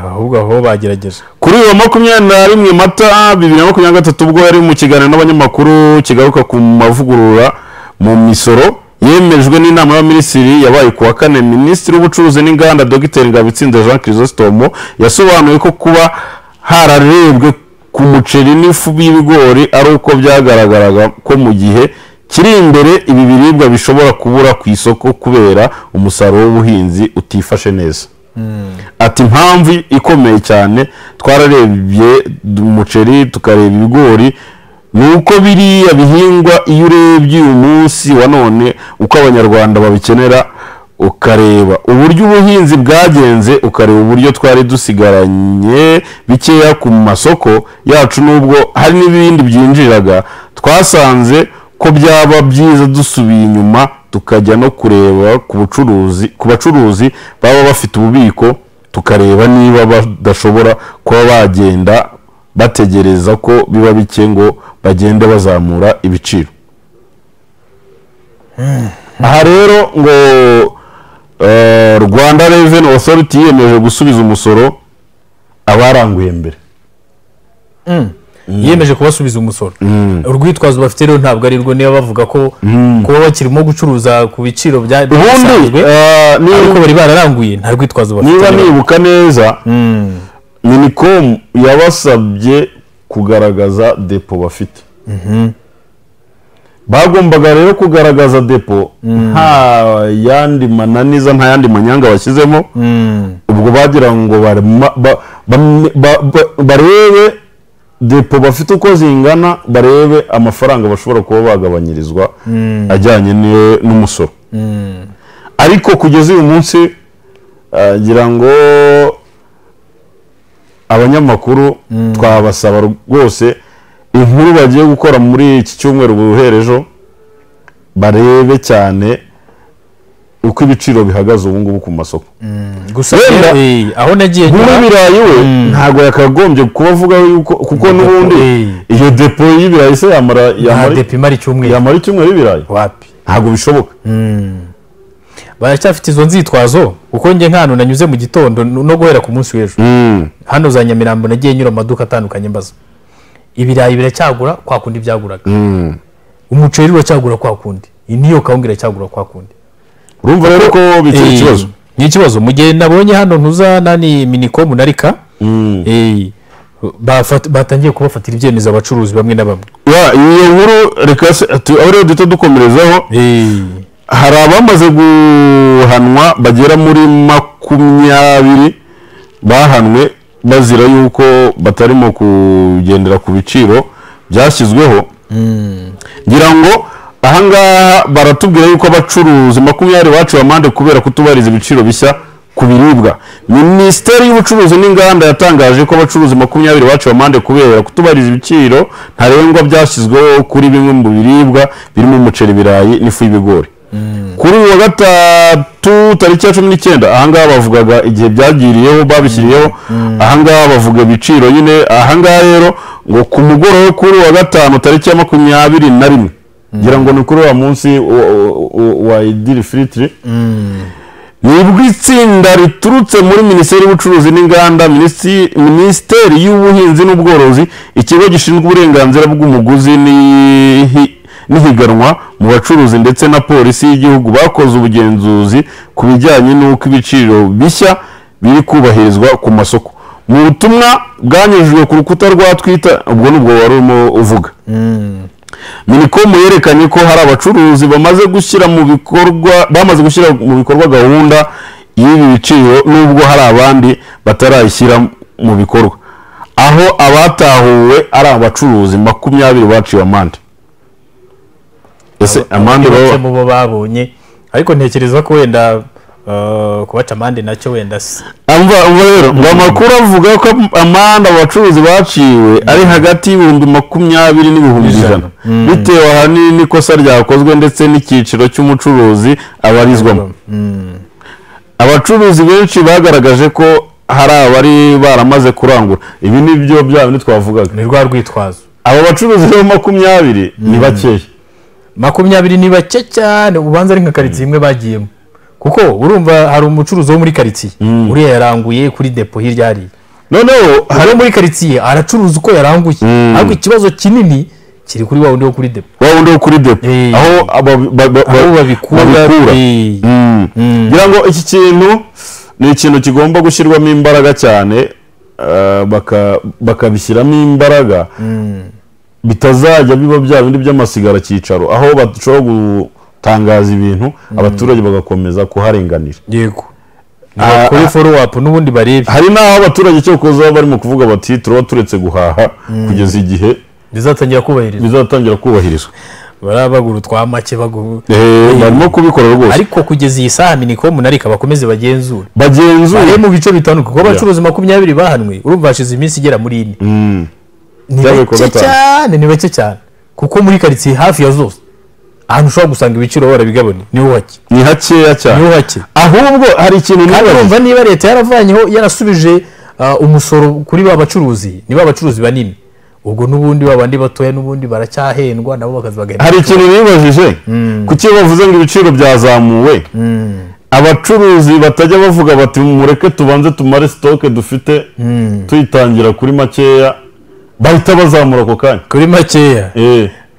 Ahubwo aho bagerageje. Kuri uyu wa 21 Mata 2023 ubwo yari mu kiganiro n'abanyamakuru kigaruka ku mavugurura mu misoro yemejwe n'inama y'abaminisitiri yabaye ku wa kane, Minisitiri w'Ubucuruzi n'Inganda Dr Ngabitsinze Jean Chrysostome yasobanuye ko kuba hararebwe ku muceri n'ifu y'ibigori ari uko byagaragaraga ko mu gihe kiri imbere ibi biribwa bishobora kubura ku isoko kubera umusaruro w'ubuhinzi utifashe neza. Ati impamvu ikomeye cyane twararebye umuceri tukareba ibigori ni uko biriya bihingwa iyo urebye uyu munsi wa none uko abanyarwanda babikenera, ukareba uburyo ubuhinzi bwagenze, ukareba uburyo twari dusigaranye bikeya ku masoko yacu nubwo hari n'ibindi byinjiraga, twasanze ko byaba byiza dusubiye inyuma tukajya no kureba ku bacuruzi baba bafite ububiko, tukareba niba badashobora kuba bagenda bategereza ko biba bike ngo bagende bazamura ibiciro. Aha rero ngo Rwanda Revenue Authority yiyemeje gusubiza umusoro abaranguye mbere. Yiyemeje kubasubiza umusoro. Urwitwazo bafite rero ntabwo ari rwo, niba bavuga ko kuba bakirimo gucuruza ku biciro bya ubundi ariko bari bararanguye, nta rwitwazo bafite. Niba nibuka neza, Minicom yabasabye kugaragaza depo bafite. Bagombaga rero kugaragaza depo nta yandi mananiza, nta yandi manyanga bashyizemo. Ubwo bagira ngo barebe depo bafite uko zingana, barebe amafaranga bashobora kuba bagabanyirizwa ajyanye n'umusoro. Ariko kugeza uyu munsi ngira ngo abanyamakuru twabasaba rwose inkuru bagiye gukora muri iki cyumweru buherejo barebe cyane uko ibiciro bihagaze ubu ngubu ku masoko. Gusa aho nagiye n'ibirayi we ntago yakagombye kubavuga yuko kuko n'ubundi iyo depo y'ibirayi se yamara depo imara icyumweru, yamara icyumweru y'ibirayi wapi, ntago bishoboka. Baracyafite izo nzitwazo kuko nge nkano nanyuze mu gitondo no guhera ku munsi w'ejo hano za Nyamirambo nagiye nyura amaduka atandukanye mbaza ibirayi biracyagura kwa kundi byaguraga. Umuceri uracyagura kwa kundi, niyo kawunga iracyagura kwa kundi. Urumva rero ko bikiri ikibazo. Ni ikibazo. Mu gihe nabonye hano ntuza nani Minicom na RICA batangiye kubafatira ibyemezo abacuruzi bamwe na bamwe. Iyo nkuru reka aho duhita dukomerezaho. Hari abamaze guhanwa bagera muri 20 bahanwe bazira yuko batarimo kugendera ku biciro byashyizweho. Ngira ngo ahangaha baratubwira yuko abacuruzi 20 baciwe amande kubera kutubariza ibiciro bishya ku biribwa. Minisiteri y'ubucuruzi n'inganda yatangaje ko abacuruzi 20 baciwe amande kubera kutubariza ibiciro ntarengwa byashyizweho kuri bimwe mu biribwa birimo umuceri, ibirayi n'ifu y'ibigori. Kuri uwa gatatu tariki ya 19, ahangaha bavugaga igihe byagiriyeho babishyiriyeho, ahangaha bavuga ibiciro nyine. Ahangaha rero ngo ku mugoroba kuri uwa gatanu tariki ya 21, ngira ngo ni kuri wa munsi wa Idil Fitri, nibwo itsinda riturutse muri Minisiteri y'ubucuruzi n'inganda, Minisiteri y'ubuhinzi n'ubworozi, ikigo gishinzwe uburenganzira bw'umuguzi n'ihiganwa mu bacuruzi ndetse na polisi y'igihugu bakoze ubugenzuzi ku bijyanye n'uko ibiciro bishya biri kubahirizwa ku masoko. Mu butumwa bwanyujijwe ku rukuta rwa Twitter, ubwo nubwo wari urimo uvuga, Minicom yerekanye ko hari abacuruzi bamaze gushyira mu bikorwa gahunda y'ibi biciro, nubwo hari abandi batarayishyira mu bikorwa, aho abatahuwe ari abacuruzi 20 baciwe amande. Ese amande bo babonye, ariko ntekereza ko wenda kubaca amande nacyo wenda se. Umva rero ngo amakuru avuga ko amande abacuruzi baciwe ari hagati y'ibihumbi 20 n'ibihumbi 100, bitewe ahanini n'ikosa ryakozwe ndetse n'icyiciro cy'umucuruzi abarizwamo. Abacuruzi benshi bagaragaje ko hari abari baramaze kurangura. Ibi nibyo bya bindi twavugaga, ni rwa rwitwazo. Abo bacuruzi rero 20 ni bakeya. 20 ni bake cyane, ubanza ari nka karitsiye imwe bagiyemo. Kuko urumva hari umucuruzi wo muri karitsiye uriya yaranguye kuri depo hirya hariya. Noneho hari muri karitsiye aracuruza uko yaranguye, ariko ikibazo kinini kiri kuri wa wundi wo kuri depo. Wa wundi wo kuri depo aho babikura. Ngira ngo iki kintu ni ikintu kigomba gushyirwamo imbaraga cyane, bakabishyiramo imbaraga, bitazajya biba bya bindi by'amasigara cyicaro aho bashobora gutangaza ibintu abaturage bagakomeza kuharenganira. Yego, kuri follow up n'ubundi barebe. Hari naho abaturage cyo kuza barimo kuvuga bati turaba turetse guhaha kugeza igihe bizatangira kubahirizwa. Barabagura twa make baguru barimo kubikora rwose. Ariko kugeza iyi saha Minicom na RICA bakomeze bagenzure mu bice bitandukanye, kuko abacuruzi 20 bahanwe urumva hashize iminsi igera muri 4. Ni bake cyane, kuko muri karitsiye hafi ya zose ahantu ushobora gusanga ibiciro barabigabanya niho hake, ni hakeya cyane, niho hake. Ahubwo hari ikintu urumva niba leta yaravanyeho yarasubije umusoro kuri ba bacuruzi, ni ba bacuruzi banini, ubwo n'ubundi babandi batoya n'ubundi baracyahendwa nabo bakazibagenda. Hari ikintu nibajije, kuki bavuze ngo ibiciro byazamuwe, abacuruzi batajya bavuga bati mureke tubanze tumare stock dufite tuyitangira kuri makeya, bahita bazamura ako kanya kuri makeya.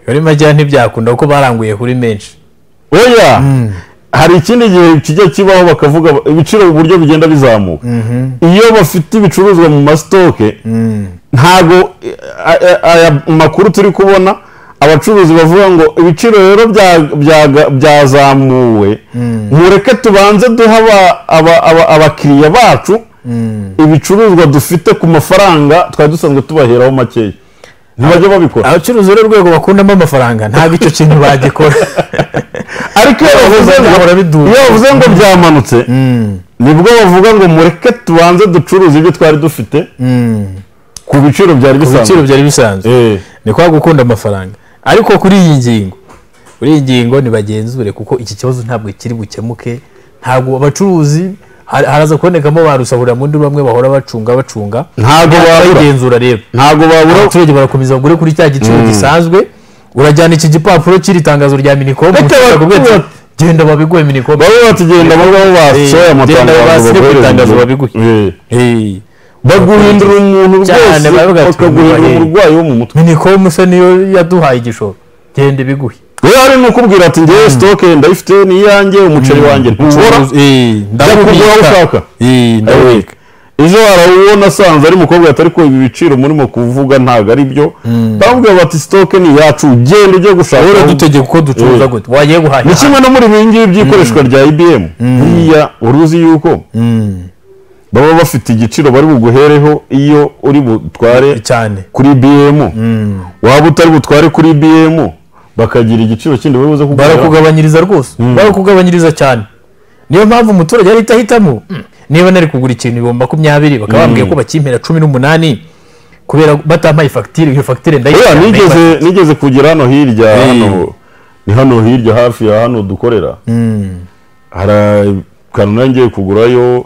Kuri makeya ntibyakunda kuko baranguye kuri menshi. Oya, hari ikindi gihe kijya kibaho bakavuga ibiciro uburyo bigenda bizamuka. Iyo bafite ibicuruzwa mu masitoke, ntago aya makuru turi kubona abacuruzi bavuga ngo ibiciro rero byazamuwe, mureke tubanze duha abakiriya bacu ibicuruzwa dufite ku mafaranga twari dusanzwe tubaheraho makeya. Ntibajya babikora. Abacuruzi rero urwego bakundamo amafaranga ntabwo icyo kintu bagikora. Ariko iyo bavuze ngo byamanutse, nibwo bavuga ngo mureke tubanze ducuruze ibyo twari dufite ku biciro byari bisanzwe. Ni kwa gukunda amafaranga. Ariko kuri iyi ngingo nibagenzure, kuko iki kibazo ntabwo kiri bukemuke. Ntabwo abacuruzi haraza kubonekamo barusahura mundi bamwe bahora bacunga, ntabwo babigenzura rero, ntabwo babura. Abaturage barakomeza bagure kuri cya giciro gisanzwe. Urajyana iki gipapuro kiri tangazo rya Minicom, genda babiguhe Minicom, baba batugenda baba basohoye amatangazo babiguhe, baguhindura umuntu rwose, bakaguhindura umurwayi wo mu mutwe. Minicom se niyo yaduhaye igishoro, Genda biguhe. We hari nukubwira ati ngewe stock ndayifite ni iyanjye, umuceri wanjye ntubora, ndakugura aho ushaka. Ndabika. Ejo harawubona asanze ari umukobwa atari ko ibi biciro murimo kuvuga ntago ari byo, bamubwira bati stock ni iyacu, genda ujye gushaka. Wowe dutegeka uko ducuruza gute, wagiye guhahira. Ni kimwe no muri ibi ngibi by'ikoreshwa rya IBM, buriya uruzi yuko baba bafite igiciro bari buguhereho iyo uri butware cyane kuri IBM, waba utari butware kuri IBM bakagira igiciro kindi bari buze kuguhera. Barakugabanyiriza rwose, barakugabanyiriza cyane. Niyo mpamvu umuturage ahita ahitamo, niba nari kugura ikintu 20,000 bakabambwiye ko bakimpera 18 kubera batampaye fagitire, iyo fagitire ndayishyura. Nigeze kugera hano hirya, hano ni hano hirya hafi ya hano dukorera, hari akantu ngiye kugurayo,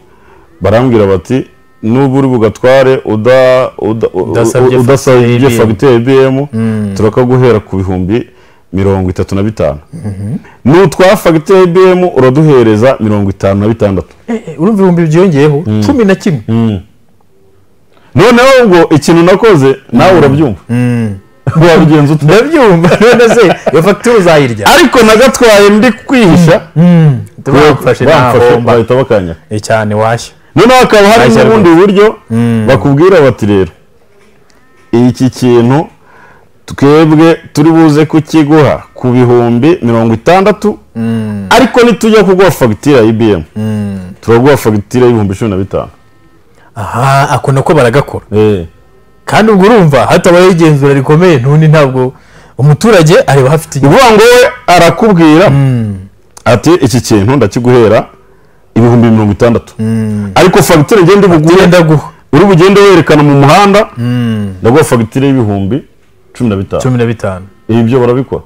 barambwira bati nubu uri bugatware udasabye fagitire IBM turakaguhera ku 35,000, nutwa fagitire IBM uraduhereza 56. Urumva ibihumbi byiyongeyeho 11. Noneho ngo ikintu nakoze nawe urabyumva, wabigenza ute? Ndabyumva. None se iyo fagitire uzayirya? Ariko nagatwaye ndi kwihisha, bamfashe bahita bakanya cyane washya. Noneho hakaba hari n'ubundi buryo bakubwira bati rero iki kintu twebwe turi buze kukiguha ku 60,000, ariko nitujya kuguha fagitire ya IBM turaguha fagitire y'ibihumbi 15. Aha, ako nako baragakora. Kandi ubwo urumva hatabaye igenzura rikomeye ntundi, ntabwo umuturage areba hafite inyungu. Uvuga ngo we arakubwira ati iki kintu ndakiguhera 60,000, ariko fagitire ngende bugure ndaguha, uri bugende werekana mu muhanda, ndaguha fagitire y'ibihumbi 15. 15. Ibyo barabikora.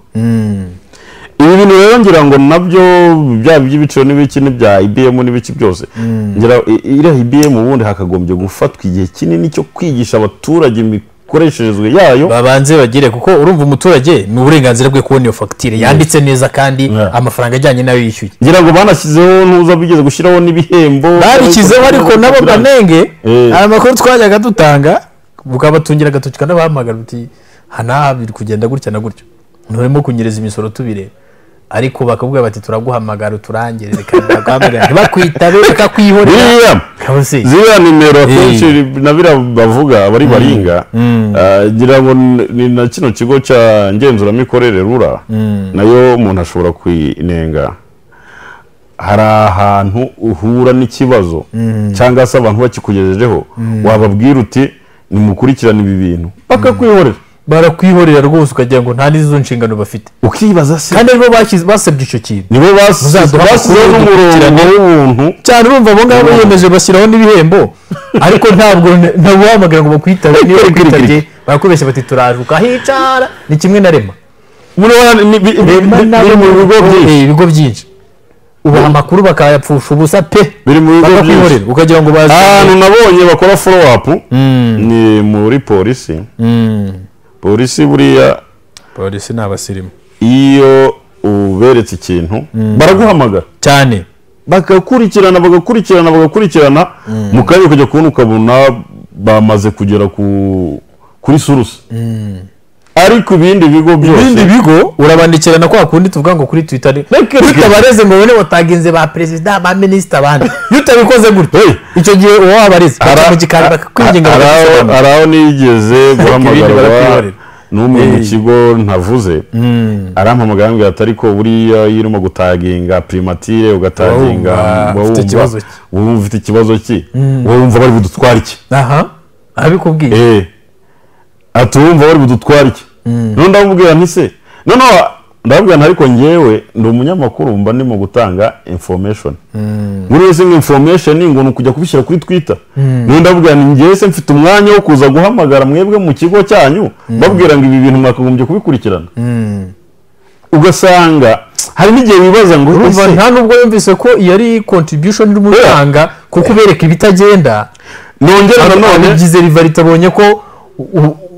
Ibi bintu rero ngira ngo nabyo byaba iby'ibiciro n'ibiki n'ibya IBM n'ibiki byose, ngira iriya IBM ubundi hakagombye gufatwa igihe kinini cyo kwigisha abaturage imikoresherezwe yayo, babanze bagire, kuko urumva umuturage ni uburenganzira bwe kubona iyo fagitire yanditse neza kandi amafaranga ajyanye nayo yishyuye. Ngira ngo banashyizeho ntuza bigeze gushyiraho n'ibihembo babishyizeho, ariko nabo banenge hari amakuru twajyaga dutanga bukabatungira agatoki kanabahamagara uti hana biri kugenda gutya na gutya, nturimo kunyereza imisoro tubireba, ariko bakavuga bati turaguhamagara uturangire, reka ndaguhamagara ntibakwitabe bakakwihorera. Ziriya nimero akenshi na biriya bavuga abari baringa, ngira ngo ni na kino kigo cya ngenzuramikorere RURA nayo umuntu ashobora kuyinenga. Hari ahantu uhura n'ikibazo cyangwa se abantu bakikugejejeho, wababwira uti nimukurikirane ibi bintu, bakakwihorera. Barakwihorera rwose, ukagira ngo nta n'izo nshingano bafite, ukibaza se kandi aribo basabye icyo kintu, nibo basizeho n'umurongo w'ubuntu cyane. Urumva abo ngabo biyemeje bashyiraho n'ibihembo, ariko ntabwo ntabuhamagara ngo bakwitabe, niba bakwitabye barakubeshya bati turaje ukahicara. Ni kimwe na REMA, biri mu bigo byinshi ubaha amakuru bakayapfusha ubusa pe, biri mu bigo byinshi ukagira ngo bazi. Ahantu nabonye bakora follow up ni muri polisi. Polisi buriya, polisi ni abasirimu, iyo uberetse ikintu baraguhamagara cyane, bagakurikirana bagakurikirana bagakurikirana, mu kanya ukajya kubona ukabona bamaze kugera kuri source. Ariko ibindi bigo byose, ibindi bigo urabandikirana kwa kundi tuvuga ngo kuri Twitter utabareze ngo bone wataginze ba president ba minister abandi, iyo utabikoze gutyo icyo gihe uwo wabareze mu gikari bakakwinginga. Araho nigeze guhamagarwa n'umwe mu kigo ntavuze, arampamagara ambwira ati ariko buriya iyo urimo gutaginga primatire ugataginga wumva ufite ikibazo ki, wowe wumva bari budutwara iki? Aha abikubwiye ati wumva bari budutwara iki? None ndamubwira nti se, noneho ndababwira ariko ngewe ndi umunyamakuru mba ndimo gutanga information, muri wese information ngo ni ukujya kubishyira kuri Twitter. None ndababwira nti ngewe se mfite umwanya wo kuza guhamagara mwebwe mu kigo cyanyu babwira ngo ibi bintu mwakagombye kubikurikirana. Ugasanga hari n'igihe wibaza ngo urumva nta nubwo yumvise ko yari contribution iri mutanga kuko ubereka ibitagenda. Nongera nanone bigize rivalite abonye ko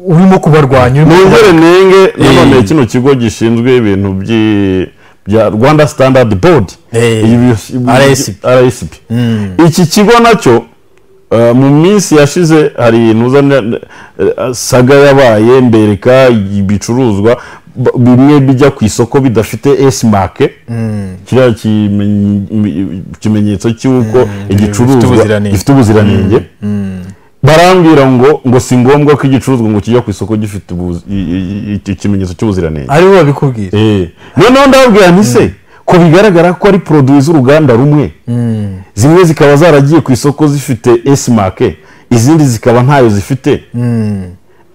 urimo kubarwanya. Nongere nenge nanone kino kigo gishinzwe ibintu bya Rwanda Standard Board, RSB. Iki kigo nacyo mu minsi yashize hari saga yabaye mbereka ibicuruzwa bimwe bijya ku isoko bidafite S-mark, kiriya kimenyetso cy'uko igicuruzwa gifite ubuziranenge. Barambwira ngo si ngombwa ko igicuruzwa ngo kijya ku isoko gifite ikimenyetso cy'ubuziranenge. Ari bo babikubwira. Noneho ndababwira nti se ko bigaragara ko ari produit z'uruganda rumwe, zimwe zikaba zaragiye ku isoko zifite S-mark, izindi zikaba ntayo zifite.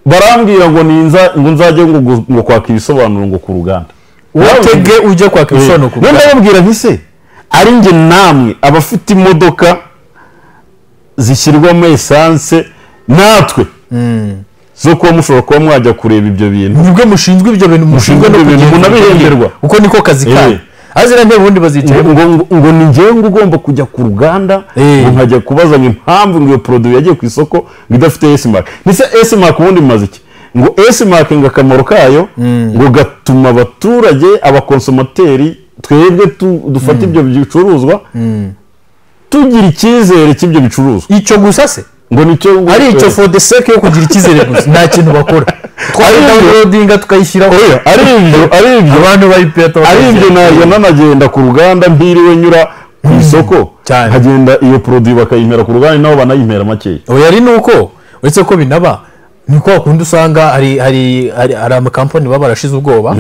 Barambwira ngo ninza ngo nzajye ngo kwaka ibisobanuro ngo ku ruganda. Watege ujye kwaka ibisobanuro ku ruganda. Ndababwira nti se ari nge namwe abafite imodoka zishyirwamo essence natwe zo kuba mushobora kuba mwajya kureba ibyo bintu, nibwo mushinzwe ibyo bintu, mushinzwe no munabihenderwa uko niko kazi kanyu. Azira nte bundi bazicaye ngo ni ngewe ngo ugomba kujya ku ruganda ngo nkajya kubaza impamvu ngo iyo produit yagiye ku isoko ngo idafite S-mark. Nise S-mark ubundi bimaze iki? Ngo S-mark ngo akamaro kayo ngo gatuma abaturage, abakonsomateri, twebwe dufata ibyo bicuruzwa tugira icyizere cy'ibyo bicuruzwa. Icyo gusa se ngo nicyo ari icyo for the sake yo kugira icyizere gusa, nta kintu bakora. Twadownloadinga tukayishyiraho. Ari ibyo abantu bayipeta, ari ibyo nayo nanagenda ku ruganda ntiriwe nyura ku isoko, nkagenda iyo produit bakayimpera ku ruganda, nabo banayimpera makeya. Oya ari nuko uretse ko binaba niko wakunda usanga hari amakampani baba barashize ubwoba,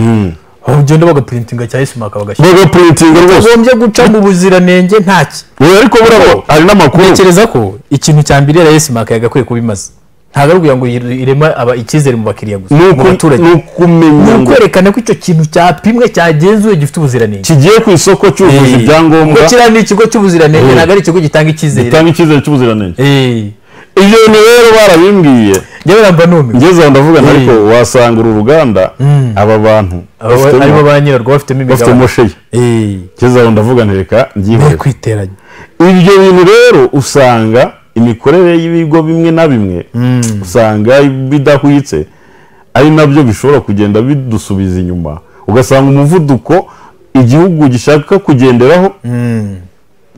bagenda bagaprintinga cya S-mark bagashyira, bagaprintinga rwose bagombye guca mu buziranenge ntaki. Ariko burabo hari n'amakuru ntekereza ko ikintu cya mbere ya S-mark yagakwiye kubimaza, ntabwo ari ukugira ngo irema aba icyizere mu bakiriya gusa, mu baturage, ni ukumenya, ni ukwerekana ko icyo kintu cyapimwe, cyagenzuwe, gifite ubuziranenge, kigiye ku isoko cyujuje ibyangombwa. Kuko kiriya ni ikigo cy'ubuziranenge, ntabwo ari ikigo gitanga icyizere, gitanga icyizere cy'ubuziranenge. Ibyo bintu rero barabimbwiye, njyewe mba numiwe, ngeze aho ndavuga ariko wasanga uru ruganda aba bantu aribo ba nyirarwo bafitemo imigabane, bafitemo sheya. Ngeze aho ndavuga nti reka mbyihorere kwiteranya. Ibyo bintu rero usanga imikorere y'ibigo bimwe na bimwe usanga bidahwitse, ari nabyo bishobora kugenda bidusubiza inyuma, ugasanga umuvuduko igihugu gishaka kugenderaho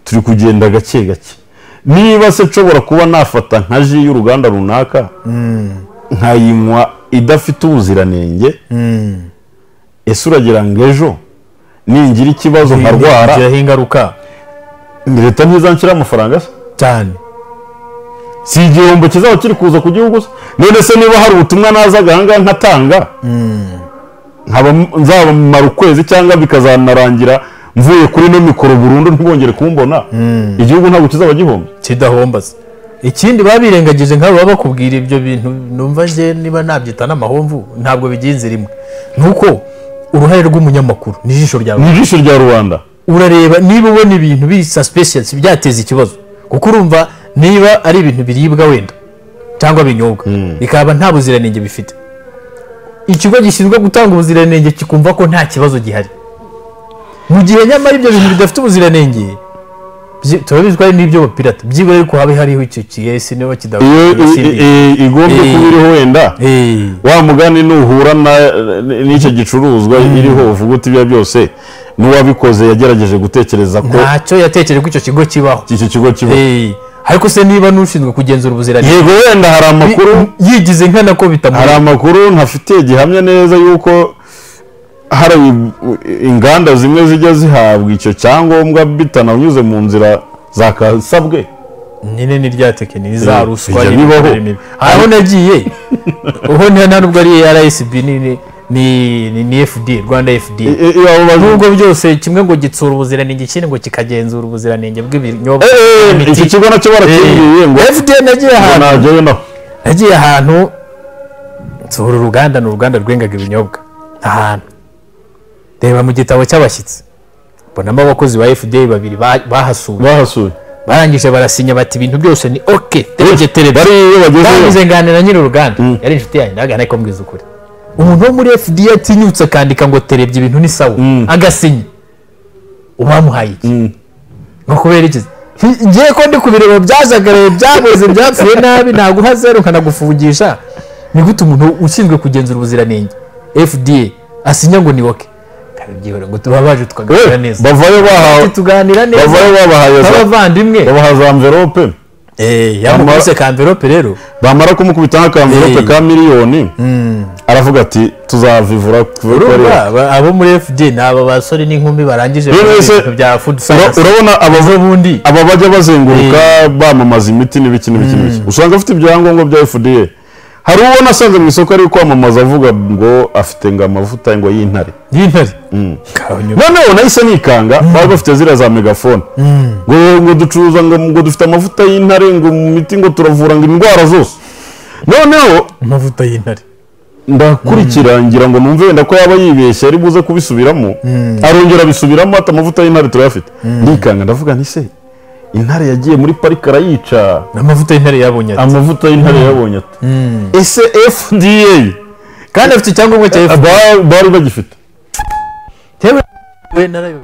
turi kugenda gake gake. Niba se nshobora kuba nafata nka ji y'uruganda runaka nkayinywa idafite ubuziranenge, ese uragira ngo ejo ningira ikibazo nkarwara bigiraho ingaruka, leta ntizanshyira amafaranga se? Cyane. Si igihombo kizaba kiri kuza ku gihugu se? None se niba hari ubutumwa nazaga aha ngaha nkatanga, nzabamara ukwezi cyangwa bikazanarangira mvuye kuri no mikoro burundu ntibongere kumbona, igihugu ntabwo kizaba gihomba kidahombaza. Ikindi babirengagije nk'abo baba bakubwira ibyo bintu, numva nje niba nabyita n'amahomvu ntabwo bigenze rimwe, nuko uruhare rw'umunyamakuru ni ijisho rya rubanda, ni ijisho rya rubanda. Urareba niba ubona ibintu biri suspicious byateza ikibazo, kuko urumva niba ari ibintu biribwa wenda cyangwa binyobwa bikaba nta buziranenge bifite, ikigo gishinzwe gutanga ubuziranenge kikumva ko nta kibazo gihari, mu gihe nyamara ibyo bintu bidafite ubuziranenge turabizi ko ari n'ibyo bapirata, byibura ariko habe hariho icyo kiyesi niba kidakwiye igombye kuba iriho wenda wa mugani nuhura n'icyo gicuruzwa iriho uvuga uti ibyo byose n'uwabikoze yagerageje gutekereza ko ntacyo yatekereje ko icyo kigo kibaho, icyo kigo kibaho. Ariko se niba n'ushinzwe kugenzura ubuziranenge, yego wenda hari amakuru yigize nkana ko bitamuri, hari amakuru ntafitiye gihamya neza yuko hari inganda zimwe zijya zihabwa icyo cyangombwa bitananyuze mu nzira zakasabwe, nyine ni rya tekiniki za ruswa mibi. Aho nagiye uho nta nubwo ari RSB ni FD Rwanda FD, nubwo byose kimwe ngo gitsura ubuziranenge ikindi ngo kikagenzura ubuziranenge bw'ibinyobwa. Iki kigo nacyo barakibwiye ngo FD. Nagiye ahantu nsura uruganda, ni uruganda rwengaga ibinyobwa ahantu, reba mu gitabo cy'abashyitsi mbonamo abakozi ba FDA babiri bahasuye, barangije barasinya bati ibintu byose ni okay, terebye barangije nganira nyiri uruganda, yari inshuti yanjye ndaga ariko mbwiza ukuri, umuntu wo muri FDA atinyutse akandika ngo terebye ibintu ni sawa agasinya, ubamuhaye iki ngo kubera iki? Ngiye ko ndi kubireba byajagaraye byaboze byapfuye nabi, naguha zero nkanagufungisha. Ni gute umuntu ushinzwe kugenzura ubuziranenge FDA asinya ngo ni okay? Kabyihore ngo tubabaje tukaganira neza, bavayo bahawe tuganira neza, bavayo babahaye abavandimwe babaha za envelope. Yamukubise ka envelope rero, bamara kumukubita nk'akamverope ka miliyoni, aravuga ati tuzavivura. Abo muri FDA ni aba basore n'inkumi barangije ibintu bya food science. Urabona aba bajya bazenguruka bamamaza imiti n'ibiki n'ibiki n'ibiki, usanga afite ibyangombwa bya FDA. Hari uwo nasanze mu isoko ari kwamamaza avuga ngo afite ngo amavuta ngo y'intare. Y'intare? Noneho nahise nikanga, bari bafite ziriya za megafone ngo ducuruza ngo dufite amavuta y'intare, ngo mu miti ngo turavura ngo indwara zose. Noneho amavuta y'intare ndakurikira ngira ngo numve wenda ko yaba yibeshye ari buze kubisubiramo, arongera abisubiramo ati amavuta y'intare turayafite. Ndikanga ndavuga nti se intare yagiye muri parike arayica, amavuta y'intare yabonye ati, amavuta y'intare yabonye ati ese FDA kandi afite icyangombwa cya FDA bari bagifite. We narayo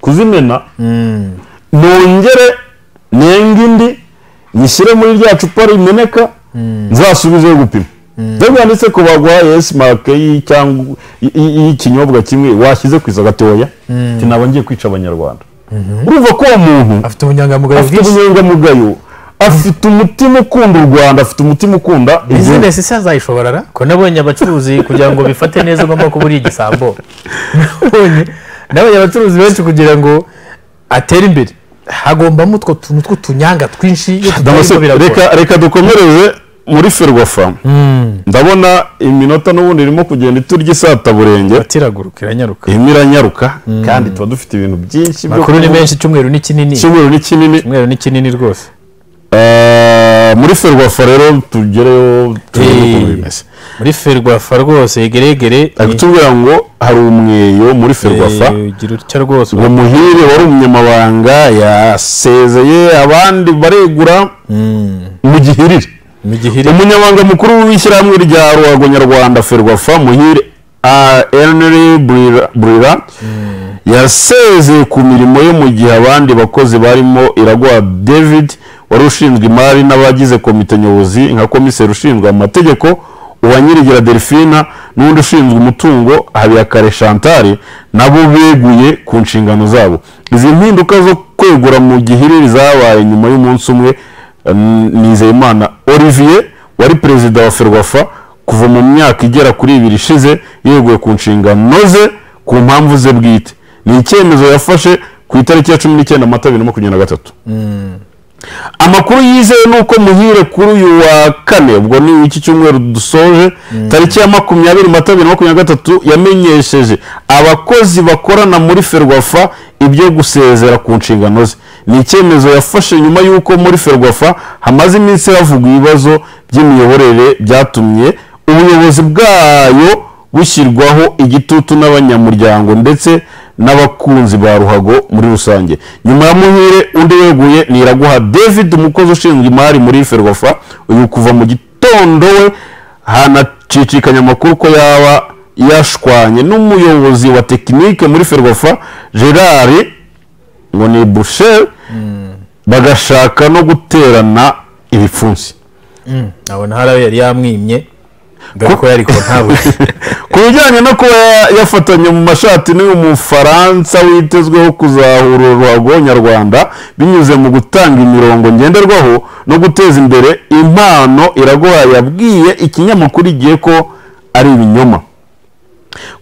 kuzimena nongere nenge indi nyishyire muri rya cupa rimeneka nzasubizeyo gupima. Byanditse ko baguhaye S-mark cyangwa y'ikinyobwa kimwe washyize ku isoko atoya, naba ngiye kwica abanyarwanda. Urumva ko uwo muntu afite ubunyangamugayo bwinshi, afite umutima ukunda u Rwanda, afite umutima ukunda business. Isi azayishobora ko nabonye abacuruzi kugira ngo bifate neza ugomba kuba uri igisambo. Nabonye abacuruzi benshi kugira ngo atere imbere hagombamo utwo tuntu tw'utunyanga twinshi. Reka dukomereze muri Ferwafa. Ndabona iminota n'ubundi irimo kugenda iturya isataburenge, itiraguruka iranyaruka, iranyaruka, kandi tuba dufite ibintu byinshi. Makuru ni menshi, cyumweru ni kinini, cyumweru ni kinini, cyumweru ni kinini rwose. Muri Ferwafa rero tugereyo bimeze muri Ferwafa rwose geregere akutubwira ngo hari umweyo muri Ferwafa gira utya rwose. Ngo Muhire wari umunyamabanga yasezeye, abandi baregura mu gihirire. Umunyamabanga mukuru w'ishyirahamwe rya Ruhago Nyarwanda Ferwafa Muhire Henry Burira yasezeye ku mirimo ye mu gihe abandi bakozi barimo Iraguha David wari ushinzwe imari n'abagize komite nyobozi nka komiseri ushinzwe amategeko Uwanyirigira Delphine n'undi ushinzwe umutungo Habiyakare Chantal nabo beguye ku nshingano zabo. Izi mpinduka zo kwegura mu gihiriri zabaye nyuma y'umunsi umwe Nizeyimana Olivier wari perezida wa Ferwafa kuva mu myaka igera kuri 2 ishize yeguye ku nshingano ze ku mpamvu ze bwite. Ni icyemezo yafashe ku itariki ya 19 Mata 2023. Amakuru yizewe ni uko Muhire kuri uyu wa kane, ubwo ni iki cyumweru dusoje, tariki ya 20 Mata 2023, yamenyesheje abakozi bakorana muri Ferwafa ibyo gusezera ku nshingano ze. Ni icyemezo yafashe nyuma y'uko muri Ferwafa hamaze iminsi havugwa ibibazo by'imiyoborere byatumye ubuyobozi bwayo bushyirwaho igitutu n'abanyamuryango ndetse n'abakunzi ba ruhago muri rusange. Nyuma ya Muhire, undi weguye ni Iraguha David, umukozi ushinzwe imari muri Ferwafa. Uyu kuva mu gitondo we hanacicikanya amakuru ko yaba yashwanye n'umuyobozi wa tekinike muri Ferwafa Gerard, ngo ni Boucher, bagashaka no guterana ibipfunsi. Abona hari ayo yari yamwimye dore ko yari ntabwo. Ku bijyanye no kuba yafatanye mu mashati n'uyu Mufaransa witezweho kuzahura uruhago nyarwanda binyuze mu gutanga imirongo ngenderwaho no guteza imbere impano, Iraguha yabwiye ikinyamakuru Igihe ko ari ibinyoma.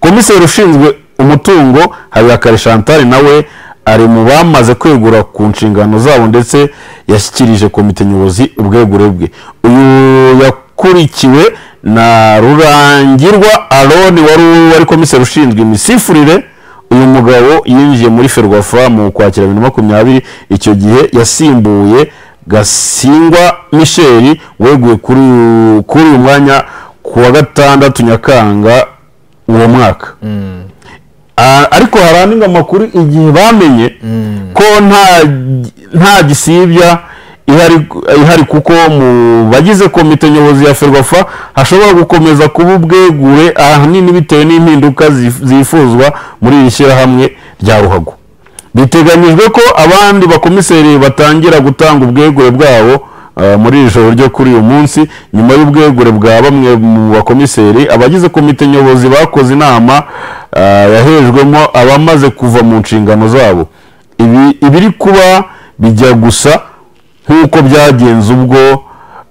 Komiseri ushinzwe umutungo Habiyakare Chantal nawe ari mu bamaze kwegura ku nshingano zabo ndetse yashyikirije komite nyobozi ubwegure bwe. Uyu yakurikiwe na Rurangirwa Aroni wari komiseri ushinzwe imisifurire. Uyu mugabo yinjiye muri Ferwafa mu Ukwakira 2020, icyo gihe yasimbuye Gasingwa Michel weguye kuri uyu mwanya ku wa 6 Nyakanga uwo mwaka. Ariko hari andi amakuru igihe bamenye ko nta gisibya ihari kuko mu bagize komite nyobozi ya Ferwafa hashobora gukomeza kuba ubwegure, ahanini bitewe n'impinduka zifuzwa muri iri shyirahamwe rya ruhago. Biteganyijwe ko abandi bakomiseri batangira gutanga ubwegure bwabo muri iri joro ryo kuri uyu munsi. Nyuma y'ubwegure bwa bamwe mu bakomiseri, abagize komite nyobozi bakoze inama yahejwemo abamaze kuva mu nshingano zabo. Ibiri kuba bijya gusa nk'uko byagenze ubwo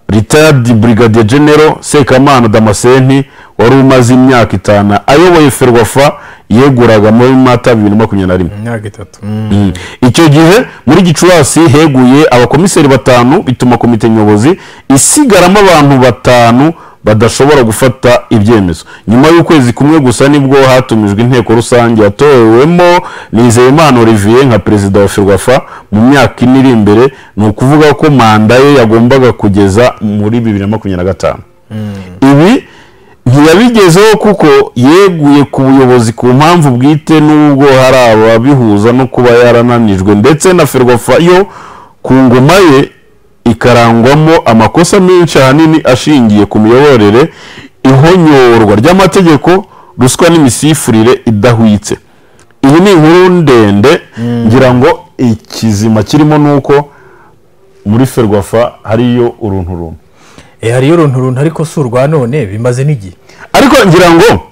Retired Brigadier General Sekamana Damascene wari umaze imyaka 5 ayoboye Ferwafa yeguraga muri Mata 2021. Imyaka 3. Icyo gihe muri Gicurasi heguye abakomiseri 5, bituma komite nyobozi isigaramo abantu 5 badashobora gufata ibyemezo. Nyuma y'ukwezi kumwe gusa nibwo hatumijwe inteko rusange yatowemo Nizeyimana Olivier nka perezida wa Ferwafa mu myaka 4 iri imbere, ni ukuvuga ko manda ye yagombaga kugeza muri 2025. Ibi ntiyabigezeho kuko yeguye ku buyobozi ku mpamvu bwite, n'ubwo hari ababihuza no kuba yarananijwe ndetse na Ferwafa yo ku ngoma ye ikarangwamo amakosa menshi, ahanini ashingiye ku miyoborere, ihonyorwa ry'amategeko, ruswa n'imisifurire idahwitse. Iyi ni inkuru ndende, ngira ngo ikizima kirimo nuko muri Ferwafa hariyo uruntu runtu. Hariyo uruntu runtu, ariko si urwa none, bimaze n'igihe. Ariko ngira ngo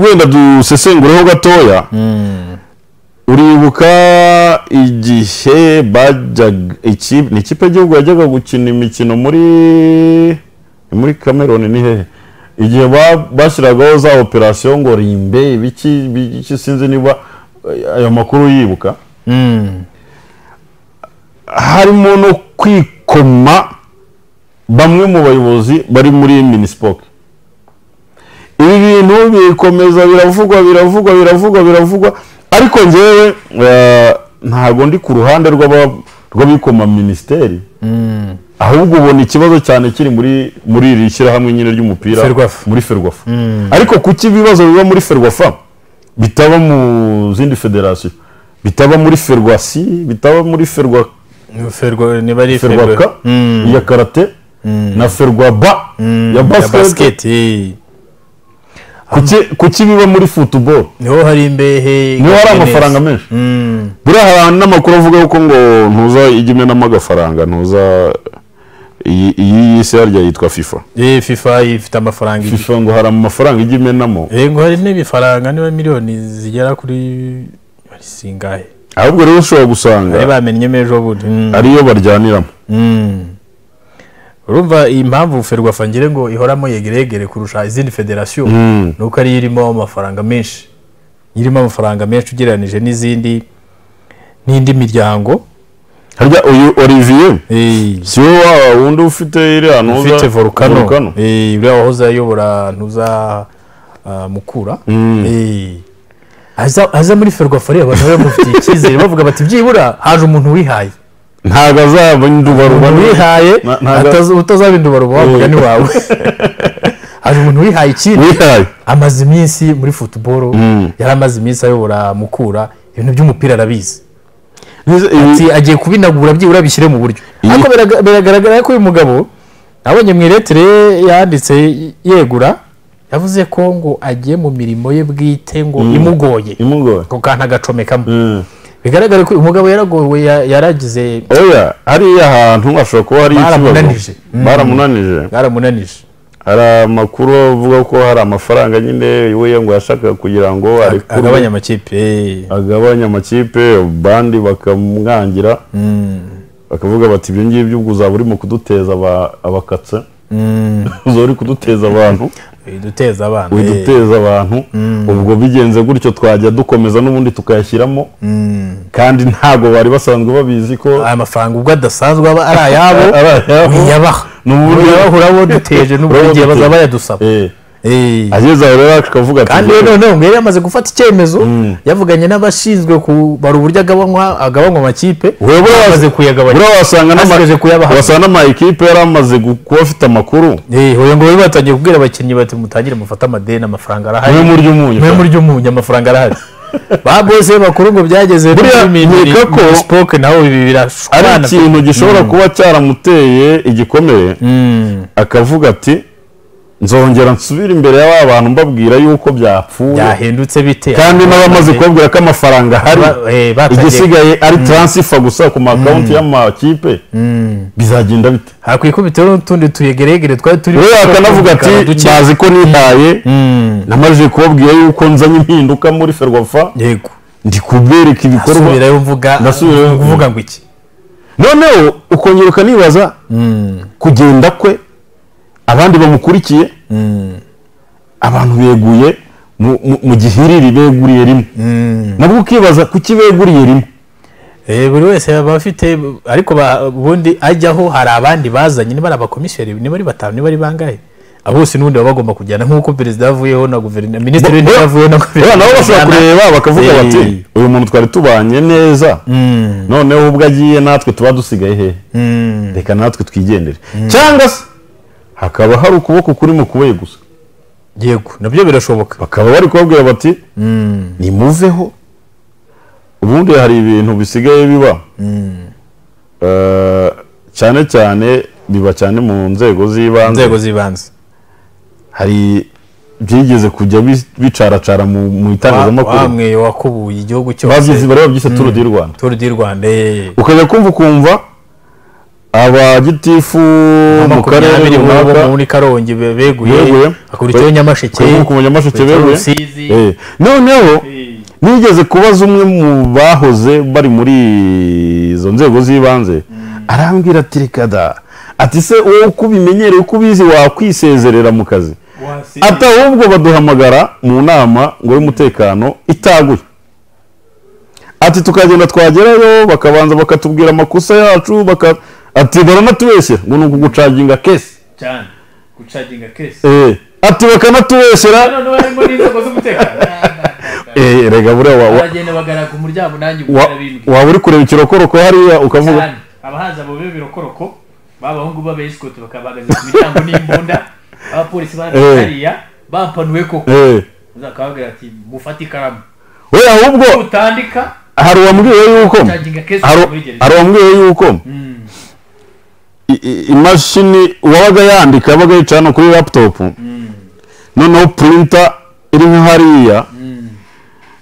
wenda dusesengureho gatoya. Uribuka igihe bajyaga ni ikipe y'igihugu yajyaga gukina imikino muri Cameroon, ni hehe, igihe bashyiragaho za operation ngo rimbe ibiki, sinzi niba ayo makuru yibuka, harimo no kwikoma bamwe mu bayobozi bari muri Minispoc. Ibi bintu bikomeza biravugwa biravugwa biravugwa biravugwa, ariko njyewe ntago ndi ku ruhande rw'abikoma ministeri, ahubwo ubona ikibazo cyane kiri muri iri shyirahamwe nyine ry'umupira muri Ferwafa. Ariko kuki ibibazo biba muri Ferwafa bitaba mu zindi federasiyo, bitaba muri Ferwasi, bitaba muri Ferwa niba ari Ferwaka ya karate na Ferwaba ya basket? Kuki biba muri football niho hari imbehe, niho hari amafaranga menshi? Buriya hari n'amakuru avuga yuko ngo ntuza ijya imenamo agafaranga, ntuza iyi si harya yitwa FIFA. FIFA ifite amafaranga. FIFA ngo hari amafaranga ijya imenamo. Ngo hari n'ibifaranga niba miliyoni zigera kuri zingahe. Ahubwo rero ushobora gusanga ari bamenyemo ejo bundi ariyo baryaniramo. Urumva iyi mpamvu Ferwafa ngire ngo ihoramo yegeregere kurusha izindi federasiyo, nuko ari irimo amafaranga menshi, irimo amafaranga menshi ugereranije n'izindi n'indi miryango. Harya uyu Olivier si wowe wundi ufite iriya ntuza ufite Volcano, uriya wahoze ayobora ntuza Mukura, aza muri Ferwafa abantu bamufitiye icyizere bavuga bati byibura haje umuntu wihaye, ntabwo azaba indubaruba wihaye, utazaba indubaruba wa mugani wawe. Haje umuntu wihaye ikindi, amaze iminsi muri football, yari amaze iminsi ayobora Mukura, ibintu by'umupira arabizi, ati agiye kubinagura byibura bishyire mu buryo. Ariko biragaragara ko uyu mugabo nabonye mu iretere yanditse yegura, yavuze ko ngo agiye mu mirimo ye bwite ngo imugoye, ako kantu agacomekamo. Bigaragara ko umugabo yaragowe, yaragize oya hariya hantu ashobora kuba hari ikibazo, baramunanije. Hari amakuru avuga ko hari amafaranga nyine we ngo yashakaga kugira ngo agabanye amakipe, bandi bakamwangira, bakavuga bati ibyo ngibyo ubwo uzaba urimo kuduteza abakatse, uzaba uri kuduteza abantu, widuteza abantu, ubwo bigenze gutyo twajya dukomeza n'ubundi tukayashyiramo, kandi ntabwo bari basanzwe babizi ko aya mafaranga ubwo adasanzwe aba ari ayabo, ntiyabaha n'uburyo bo duteje n'uburyo bazaba bayadusaba. Ageze aho rero akavuga ati kandi noneho ngo yari yamaze gufata icyemezo, yavuganye n'abashinzwe kubara uburyo agabanywa amakipe, bamaze kuyagabanya, wasanga n'amakipe yari amaze kuba afite amakuru. Oya ngo bari batangiye kubwira abakinnyi bati mutangire mufate amadeni, amafaranga arahari, mwe murya umunyu, amafaranga arahari. Ba bose bakuru ngo byageze ko spoke naho ibi birashwana, ari ikintu gishobora kuba cyaramuteye igikomere, akavuga ati nzongera nsubira imbere y'aba bantu mbabwira yuko byapfuye byahindutse bite, kandi n'abamaze kubabwira ko amafaranga ahari, igisigaye ari transfer gusa ku ma account y'amakipe, bizagenda bite? Hakwikubiteho n'utundi tuyegeregere twari turi. We akanavuga ati bazi ko nihaye, namaze kubabwira yuko nzanye impinduka muri Ferwafa, yego ndi kubereka ibikorwa, ndasubirayo mvuga, ndasubirayo kuvuga ngo iki. Noneho ukongera ukanibaza kugenda kwe, abandi bamukurikiye, abantu beguye mu gihiriri, beguriye rimwe, nabwo ukibaza kuki beguriye rimwe. Buri wese aba afite, ariko ubundi ajyaho hari abandi bazanye, niba ari abakomiseri, niba ari batanu, niba ari bangahe, abo bose n'ubundi baba bagomba kujyana nk'uko perezida yavuyeho na guverinoma, minisitiri w'intebe yavuyeho na guverinoma, nabo bashobora kureba bakavuga bati uyu muntu twari tubanye neza, noneho ubwo agiye natwe tuba dusigaye hehe, reka natwe twigendere, cyangwa se hakaba hari ukuboko kuri mu kubaye gusa. Yego nabyo birashoboka, bakaba bari kubabwira bati nimuveho. Ubundi hari ibintu bisigaye biba cyane cyane biba cyane mu nzego z'ibanze, hari byigeze kujya bicaracara mu itangazamakuru, wamwe wakubuye igihugu cyose, bari babyise Tour du Rwanda, Tour du Rwanda, ukajya kumva ukumva abagitifu mu karere runaka muri Karongi beguye, akurikiyeho Nyamasheke, beguye. Noneho nigeze kubaza umwe mu bahoze bari muri izo nzego z'ibanze, arambwira ati reka da, ati se wowe uko ubimenyereye uko ubizi wakwisezerera mu kazi, ati ahubwo baduhamagara mu nama ngo y'umutekano itaguye, ati tukagenda twagerayo bakabanza bakatubwira amakosa yacu, ati baranatubeshyera ngo ni ukugucaginga kesi cyane, gucaginga kesi, ati bakanatubeshyera noneho harimo n'inzego z'umutekano. Rega buriya baragenda bagaraga umuryango nanjye waba uri kureba ikirokoroko hariya ukavuga abahaza abo birokoroko b'abahungu b'abesikoti bakabahagaze ku miryango n'imbunda, abapolisi bari hariya bampanuwe koko, uzakababwira ati mufate ikaramu we, ahubwo utandika. Hari uwambwiye yuko imashini uwabaga yandika yabaga yicaye hano kuri laptop, noneho printer iri nka hariya,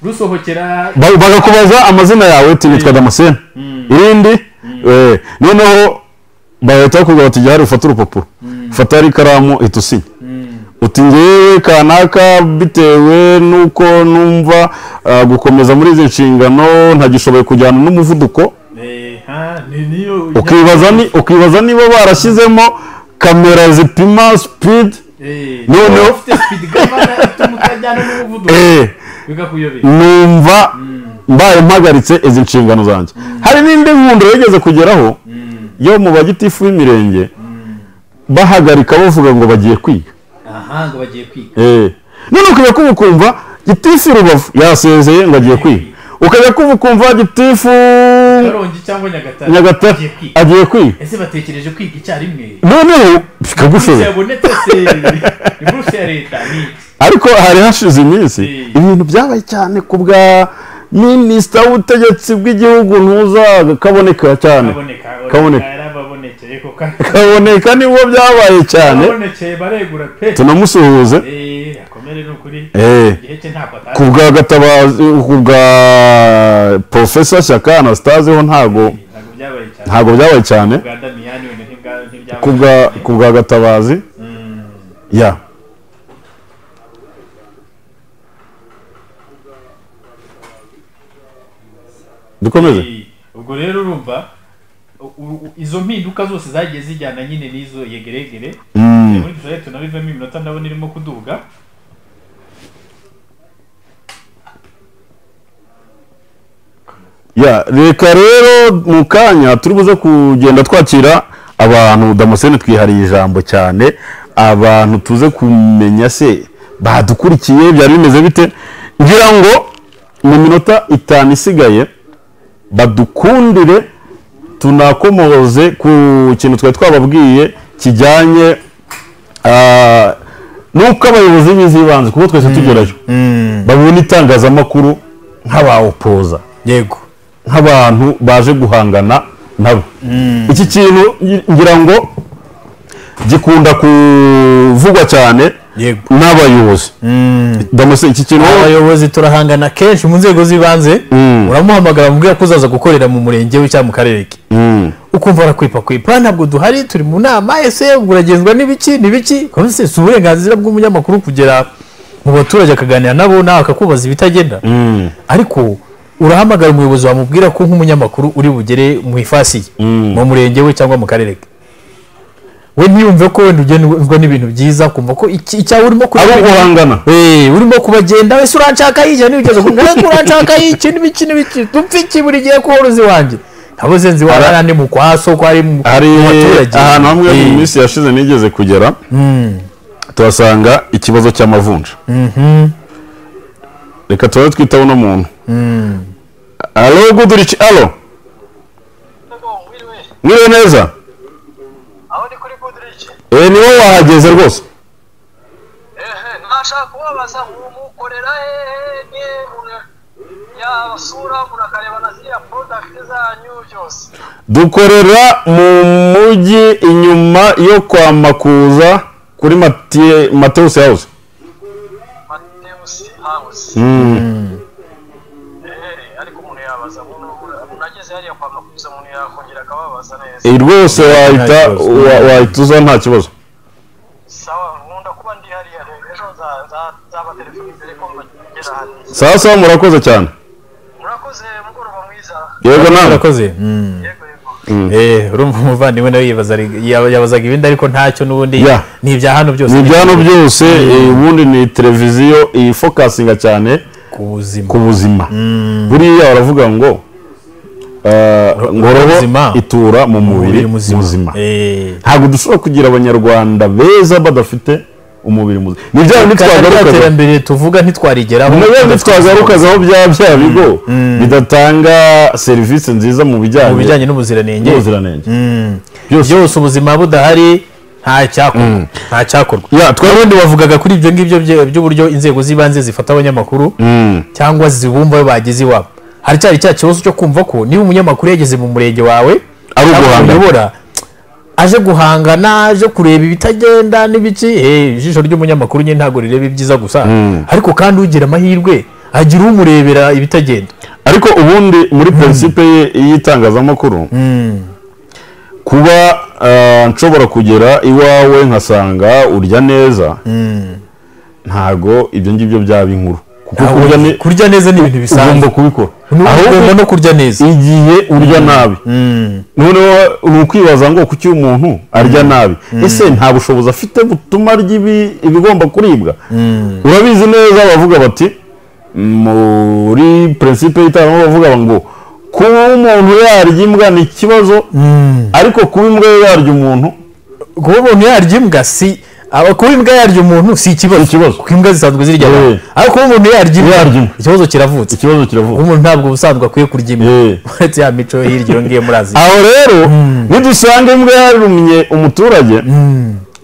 rusohokera bagakubaza amazina yawe, ati nitwa Damascene, irindi noneho bahita bakubwira bati jya hari ufate urupapuro, fata ikaramu ihita usinya, uti ngewe kanaka bitewe nuko numva gukomeza muri izi nshingano ntagishoboye kujyana n'umuvuduko, ukibaza niba barashyizemo kamera zipima speed, noneho numva Mbaye mpagaritse izi nshingano zanjye. Hari n'indi nkundo yigeze kugeraho yo mu bagitifu b'imirenge bahagarika bavuga ngo bagiye kwiga. Aha, ngo bagiye kwiga. None ukajya kubukumva gitifu Rubavu yasezeye ngo agiye kwiga, ukajya kubukumva gitifu Karongi cyangwa Nyagatare agiye kwiga. Ese batekereje kwiga icyarimwe? Noneho bikagushobera. Ariko hari hashize iminsi ibintu byabaye cyane ku bwa minisita w'ubutegetsi bw'igihugu ntuza kaboneka cyane. Kaboneka nibo byabaye cyane. Tunamusuhuze. Ku bwa Gatabazi, ku bwa Professor Shyaka Anastase ho ntago byabaye cyane. Ku bwa Gatabazi. Ya. Dukomeze. Ubwo rero urumva izo mpinduka zose zagiye zijyana nyine n'izo yegeregere. Muri tuzaye tunabivemo iminota ndabona irimo kuduga. Ya, reka rero mu kanya turi buze kugenda twakira abantu. Damascene twihariye ijambo cyane, abantu tuze kumenya se badukurikiye byari bimeze bite, ngira ngo mu minota 5 isigaye badukundire tunakomoze ku kintu twari twababwiye kijyanye nuko abayobozi b'izibanze, kuko twese tugerayo babona itangazamakuru nk'abawopoza, yego, nk'abantu baje guhangana nabo. Iki kintu ngira ngo gikunda kuvugwa cyane n'abayobozi. Damase iki kintu abayobozi turahangana kenshi mu nzego z'ibanze. Uramuhamagara amubwira ko uzaza gukorera mu murenge we cyangwa mu karere ke, ukumva arakwipa kwipa, ntabwo duhari turi mu nama, ese uragenzwa n'ibiki n'ibiki. Komse si uburenganzira bw'umunyamakuru kugera mu baturage akaganira nabo nawe akakubaza ibitagenda. Ariko urahamagara umuyobozi wamubwira ko nk'umunyamakuru uri bugere mu ifasi ye mu murenge we cyangwa mu karere ke, we ntiyumve ko wenda ugendwa n'ibintu byiza, kumva ko icyawe urimo guhangana, urimo kubagenda wese uranshaka yije n'ibigeze kumva uranshaka yiki n'ibiki n'ibiki dupfa iki buri gihe ko uruzi wanjye ntabuze nzi warara ni mu kwaso ko ari mu baturage. Ahantu hamwe mu minsi yashize nigeze kugera tuhasanga ikibazo cy'amavunja. Reka tuba twitaho no muntu. Allo Goodrich, allo. Mwiriwe neza? Aho ni kuri Goodrich. Ni wowe wahageze rwose. Nashaka kubabaza umukorera hehe yabasura murakareba na ziriya product zanyu byose. Dukorera mu mujyi inyuma yo kwa Makuza kuri Mateus House. Mateus House. Ariko umuntu yabaza unageze hariya kwa Makuza umuntu yakongera akababaza neza. Rwose wahita uza nta kibazo. Sawa, nkunda kuba ndi hariya ejo nzaba telefone imbere ko mbagera hariya. Sawa sawa, murakoze cyane. Murakoze, mugoroba mwiza. Yego nawe. Murakoze. Yego yego. Urumva umuvandimwe nawe yabazaga ibindi ariko ntacyo n'ubundi ni ibya hano byose. Ni ibya hano byose, ubundi ni televiziyo ifokasinga cyane ku buzima. Buriya baravuga ngo roho itura mu mubiri muzima. Ntabwo dushobora kugira abanyarwanda beza badafite umubiri muzima. Ni bya bindi twagarukaga iterambere tuvuga ntitwarigeraho. Ni bya bindi twagarukazaho bya bigo bidatanga serivisi nziza mu bijyanye n'ubuziranenge. Byose ubuzima budahari nta cyakorwa. Twabandi bavugaga kuri ibyo ngibyo by'uburyo inzego z'ibanze zifata abanyamakuru cyangwa zibumva yo bageze iwabo. Hari cyari cya kibazo cyo kumva ko niba umunyamakuru yageze mu murenge wawe ari uguhangana, aje guhangana, aje kureba ibitagenda n'ibiki. Ijisho ry'umunyamakuru nyine ntago rireba ibyiza gusa, ariko kandi ugira amahirwe agira umurebera ibitagenda. Ariko ubundi muri principe y'itangazamakuru, kuba nshobora kugera iwawe nkasanga urya neza, ntago ibyo ngibyo byaba inkuru. Kuko kurya neza ni ibintu bisanzwe, ugomba kubikora. Ahubwo no kurya neza igihe urya nabi, noneho ni ukwibaza ngo kuki umuntu arya nabi, ese nta bushobozi afite butuma arya ibigomba kuribwa. Urabizi neza bavuga bati Muri principe y'itangazamakuru bavuga ngo kuba umuntu yarya imbwa ni ikibazo, ariko kuba imbwa yarya umuntu, kuba umuntu yarya imbwa si kuba imbwa yarya umuntu si ikibazo, kuko imbwa zisanzwe zirya abantu, ariko kuba umuntu yarya imbwa ikibazo kiravutse. Ikibazo kiravutse. Umuntu ntabwo ubusanzwe akwiye kurya imbwa, uretse ya mico hirya iyo ngiyo muri Aziya. Aho rero nidusanga imbwa yarumye umuturage,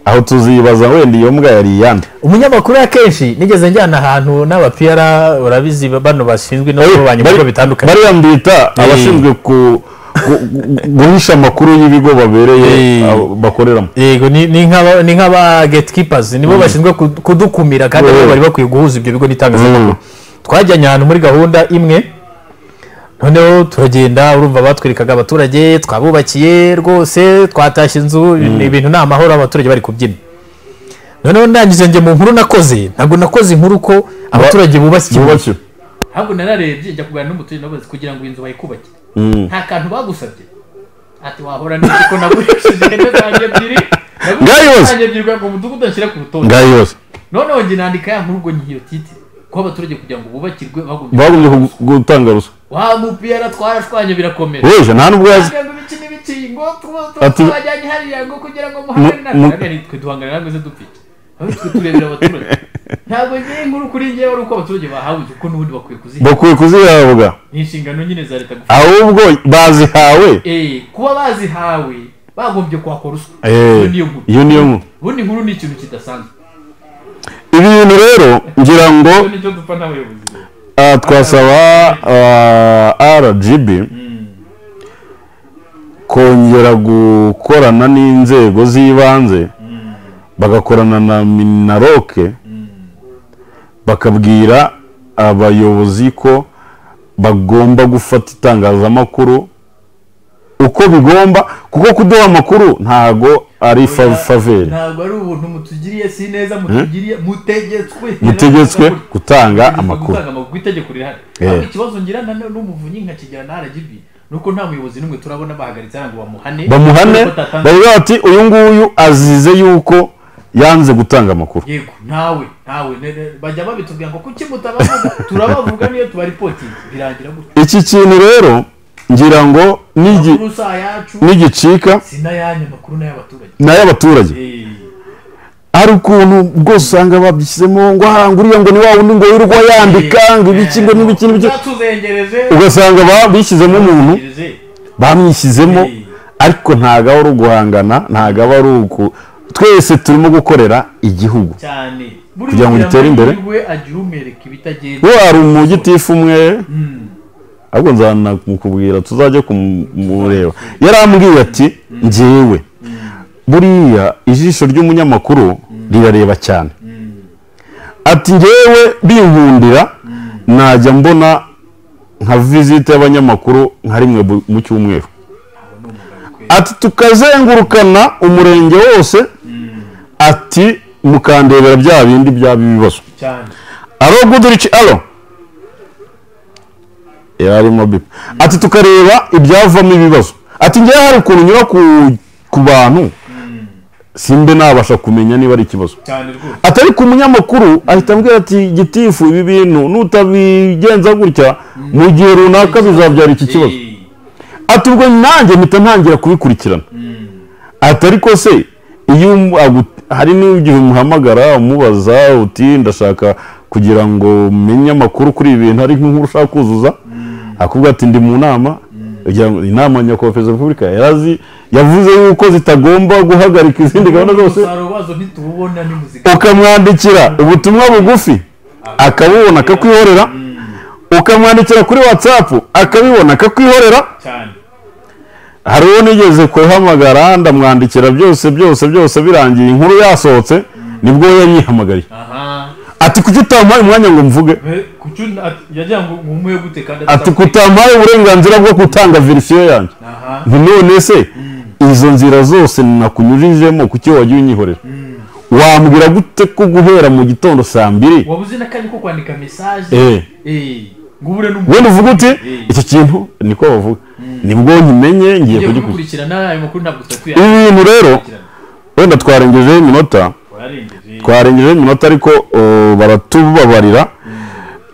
aho tuzibaza wenda iyo mbwa yari iyande. Umunyamakuru akenshi nigeze njyana ahantu n'abapiyara, urabizi bano bashinzwe no kubanya ibigo bitandukanye, bariya mbita abashinzwe guhisha amakuru y'ibigo babereye bakoreramo. Yego, ni nk'aba gatekeepers, nibo bashinzwe kudukumira, kandi nabo bari bakwiye guhuza ibyo bigo n'itangazamakuru. Twajyanye ahantu muri gahunda imwe, noneho turagenda, urumva batwerekaga abaturage twabubakiye rwose, twatashye inzu, ibintu ni amahoro, abaturage bari kubyina. Noneho ndangije njye mu nkuru nakoze, ntabwo nakoze inkuru ko abaturage bubakiye, ahubwo nararebye njya kuganira n'umuturage nabaza kugira ngo inzu bayikubake nta kantu bagusabye, ati wahora n'iki ko nagurishije ihene zanjye ebyiri, nagurishije ebyiri ngo umudugudu anshyire ku rutonde. Ngayo. Noneho njye nandika ya nkuru ubwo nyiyo titi ko abaturage kugira ngo bubakirwe bagombye gutanga ruswa. Wa mupira twarashwanye birakomera. Weje nta nubwo yazi ngo ngo twajyanye hariya ngo kugira ngo muhangane natwe, twe duhangana namwe ze dupfike, aho twe turebera abaturage. Ntabwo ngiye inkuru kuri ngewe ari uko abaturage bahawe, kuko n'ubundi bakwiye kuzihabwa, bakwiye kuzihabwa, ni inshingano nyine za leta gufata. Ahubwo bazihawe, kuba bazihawe bagombye kwakora ruswa. Iyo niyo nkuru. Ubundi inkuru ni ikintu kidasanzwe. Ibi bintu rero ngira ngo twasaba RGB kongera gukorana n'inzego z'ibanze, bagakorana na Minaroke, bakabwira abayobozi ko bagomba gufata itangazamakuru uko bigomba, kuko kuduha amakuru ntago ari faveri, ntago ari ubuntu mutugiriye, si neza mutugiriye, mutegetswe gutanga amakuru. Itegeko rirahari. Ariko ikibazo ngira n'umuvunyi nkakigira na RGB nuko nta muyobozi n'umwe turabona bahagaritse ngo bamuhane, bavuga ati uyu nguyu azize yuko yanze gutanga amakuru. Yego, ntawe bajya babitubwira ngo kuki mutabavuga, turabavuga niyo tubaripotinga birangira gutyo. Iki kintu rero ngira ngo nigicika n'ay'abaturage, hari ukuntu rwose usanga babishyizemo ngo nguriya ngo ni wa wundi ngo wirirwa yandika ngo ibiki ngo n'ibiki n'ibiki, ugasanga babishyizemo umuntu bamwishyizemo, ariko ntago ari uguhangana, ntago aba ari uku, twese turimo gukorera igihugu kugira ngo gitere imbere. We hari umugitifu umwe, ahubwo nzanamukubwira tuzajya kumureba, yarambwiye ati njyewe buriya ijisho ry'umunyamakuru rirareba cyane, ati njyewe binkundira najya mbona nka visite y'abanyamakuru nka rimwe mu cyumweru, ati tukazengurukana umurenge wose, ati mukandebera bya bindi byaba ibibazo. Aro Goodrich, alo yarimo bip, ati tukareba ibyavamo ibibazo, ati njyewe hari ukuntu nyura ku bantu simbe nabasha kumenya niba ari ikibazo. Atari ku munyamakuru ahita ambwira ati gitifu ibi bintu nutabigenza gutya mu gihe runaka bizabyara iki kibazo. Ati ubwo nanjye mpita ntangira kubikurikirana. Ati ariko se iyo hari n'igihe umuhamagara umubaza uti ndashaka kugira ngo menye amakuru kuri ibi bintu, ari nk'inkuru ushaka kuzuza, akubwira ati ndi mu nama. Inama nyakubahwa Perezida wa Repubulika yarazi yavuze yuko zitagomba guhagarika izindi gahunda zose, ukamwandikira ubutumwa bugufi akabubona akakwihorera, ukamwandikira kuri WhatsApp akabibona akakwihorera. Hari uwo nigeze kuhamagara ndamwandikira byose byose byose birangiye inkuru yasohotse nibwo yanyihamagariye, ati kuki utampaye umwanya ngo mvuge, ati kutampaye uburenganzira bwo gutanga verisiyo yanjye, none se izo nzira zose nakunyujijemo kuki wagiye unyihorera? Wambwira gute ko guhera mu gitondo saa 2 wabuze n'akanya ko kwandika message wenda uvuga uti iki kintu niko bavuga, nibwo nkimenye ngiye kugikurikirana. Ibi bintu rero wenda twarengejeho iminota, ariko baratubabarira.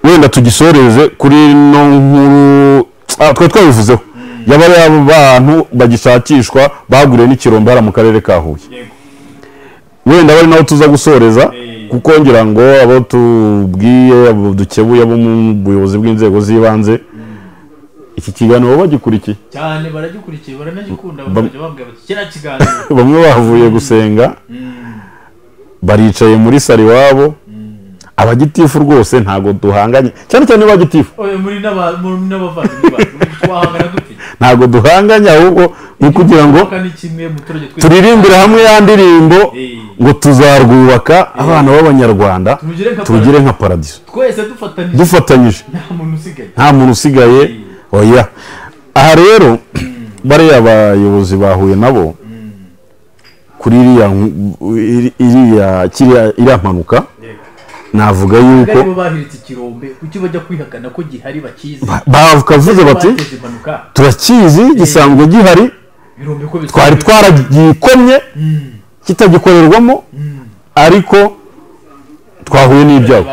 Wenda tugisoreze kuri no nkuru twe twabivuzeho yabari abantu bagishakishwa baguriye n'ikirombe hara mu karere ka Huye. Wenda bari naho tuza gusoreza kuko ngira ngo abo tubwiye abo dukebuye abo mu buyobozi bw'inzego z'ibanze iki kiganiro bagikurikiye cyane, baragikurikiye baranagikunda, bakajya bambwira bati kira kiganiro. Bamwe bavuye gusenga baricaye muri sari wabo. Abagitifu rwose ntago duhanganye cyane cyane abagitifu muri n'abavandimwe bacu twahangana dute? Ntago duhanganye, ahubwo ni kugira ngo turirimbire hamwe ya ndirimbo ngo tuzarwubaka abana b'abanyarwanda tugire nka paradiso twese dufatanyije, nta muntu usigaye. Oya, aha rero bariya abayobozi bahuye nabo kuri iriya mpanuka, navuga yuko bahiritse ikirombe kuki bajya kwihakana ko gihari bakizi, bakavuze bati turakizi gisanzwe gihari, twari twaragikomye kitagikorerwamo ariko twahuye n'ibyago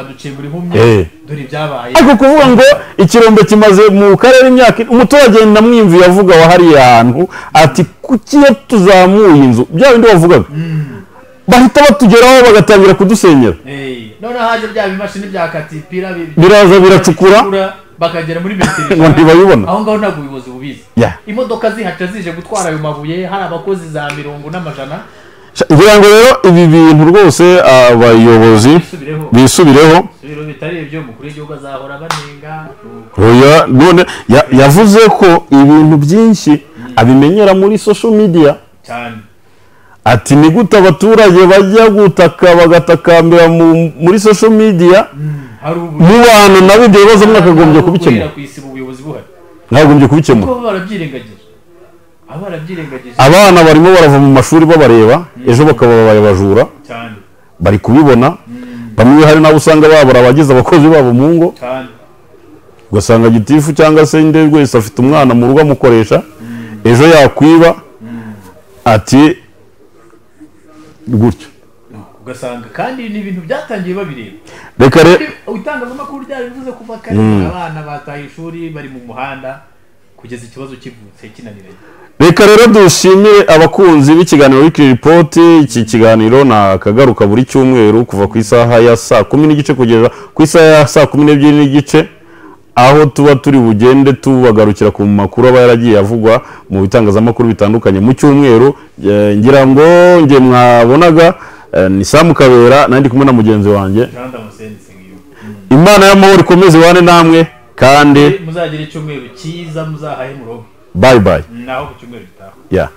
ariko kuvuga ngo ikirombe kimaze mu karere imyaka, umuturage ndamwimviye avuga wa hariya hantu ati kuki iyo tuzamuye inzu bya bindi bavugaga bahita batugeraho bagatangira kudusenyera. None haje bya bimashini bya katipira biraza biracukura bakagera muri metero ngo ntibayibona. Aho ngaho ntabwo ubuyobozi bubizi. Imodoka zihaca zije gutwara ayo mabuye, hari abakozi za mirongo n'amajana. Ngira ngo rero ibi bintu rwose abayobozi bisubireho, bitari ibyo mukuru w'igihugu azahora banenga. Oya, none yavuze ko ibintu byinshi abimenyera muri social media cyane. Ati ni gute abaturage bajya gutaka bagatakambira muri social media mu bantu nabo ibyo bibazo mwakagombye kubikemura. Mwagombye kubikemura. Abana barimo barava mu mashuri babareba ejo bakaba babaye abajura bari kubibona. Bamwe hari nabo usanga babura abagize abakozi babo mu ngo, ugasanga gitifu cyangwa se inde wese afite umwana mu rugo amukoresha, ejo yakwiba ati gutyo ugasanga kandi ni ibintu byatangiye babireba. Reka rero itangazamakuru ryarivuze kuva kare abana bataye ishuri bari mu muhanda kugeza ikibazo kivutse kinaniranye. Reka rero dushimire abakunzi b'ikiganiro Weekly Report. Iki kiganiro na kagaruka buri cyumweru kuva ku isaha ya saa 10:30 kugeza ku isaha ya saa 12:30, aho tuba turi bugende tubagarukira ku makuru aba yaragiye avugwa mu bitangazamakuru bitandukanye mu cyumweru. Ngira ngo nge mwabonaga ni Sam Kabera nandi kumwe na mugenzi wanjye. Imana y'amahoro ikomeze ibane namwe kandi muzagire icyumweru cyiza, muzahahe murongo. Bye bye. Naho ku cyumweru gitaha. Yeah.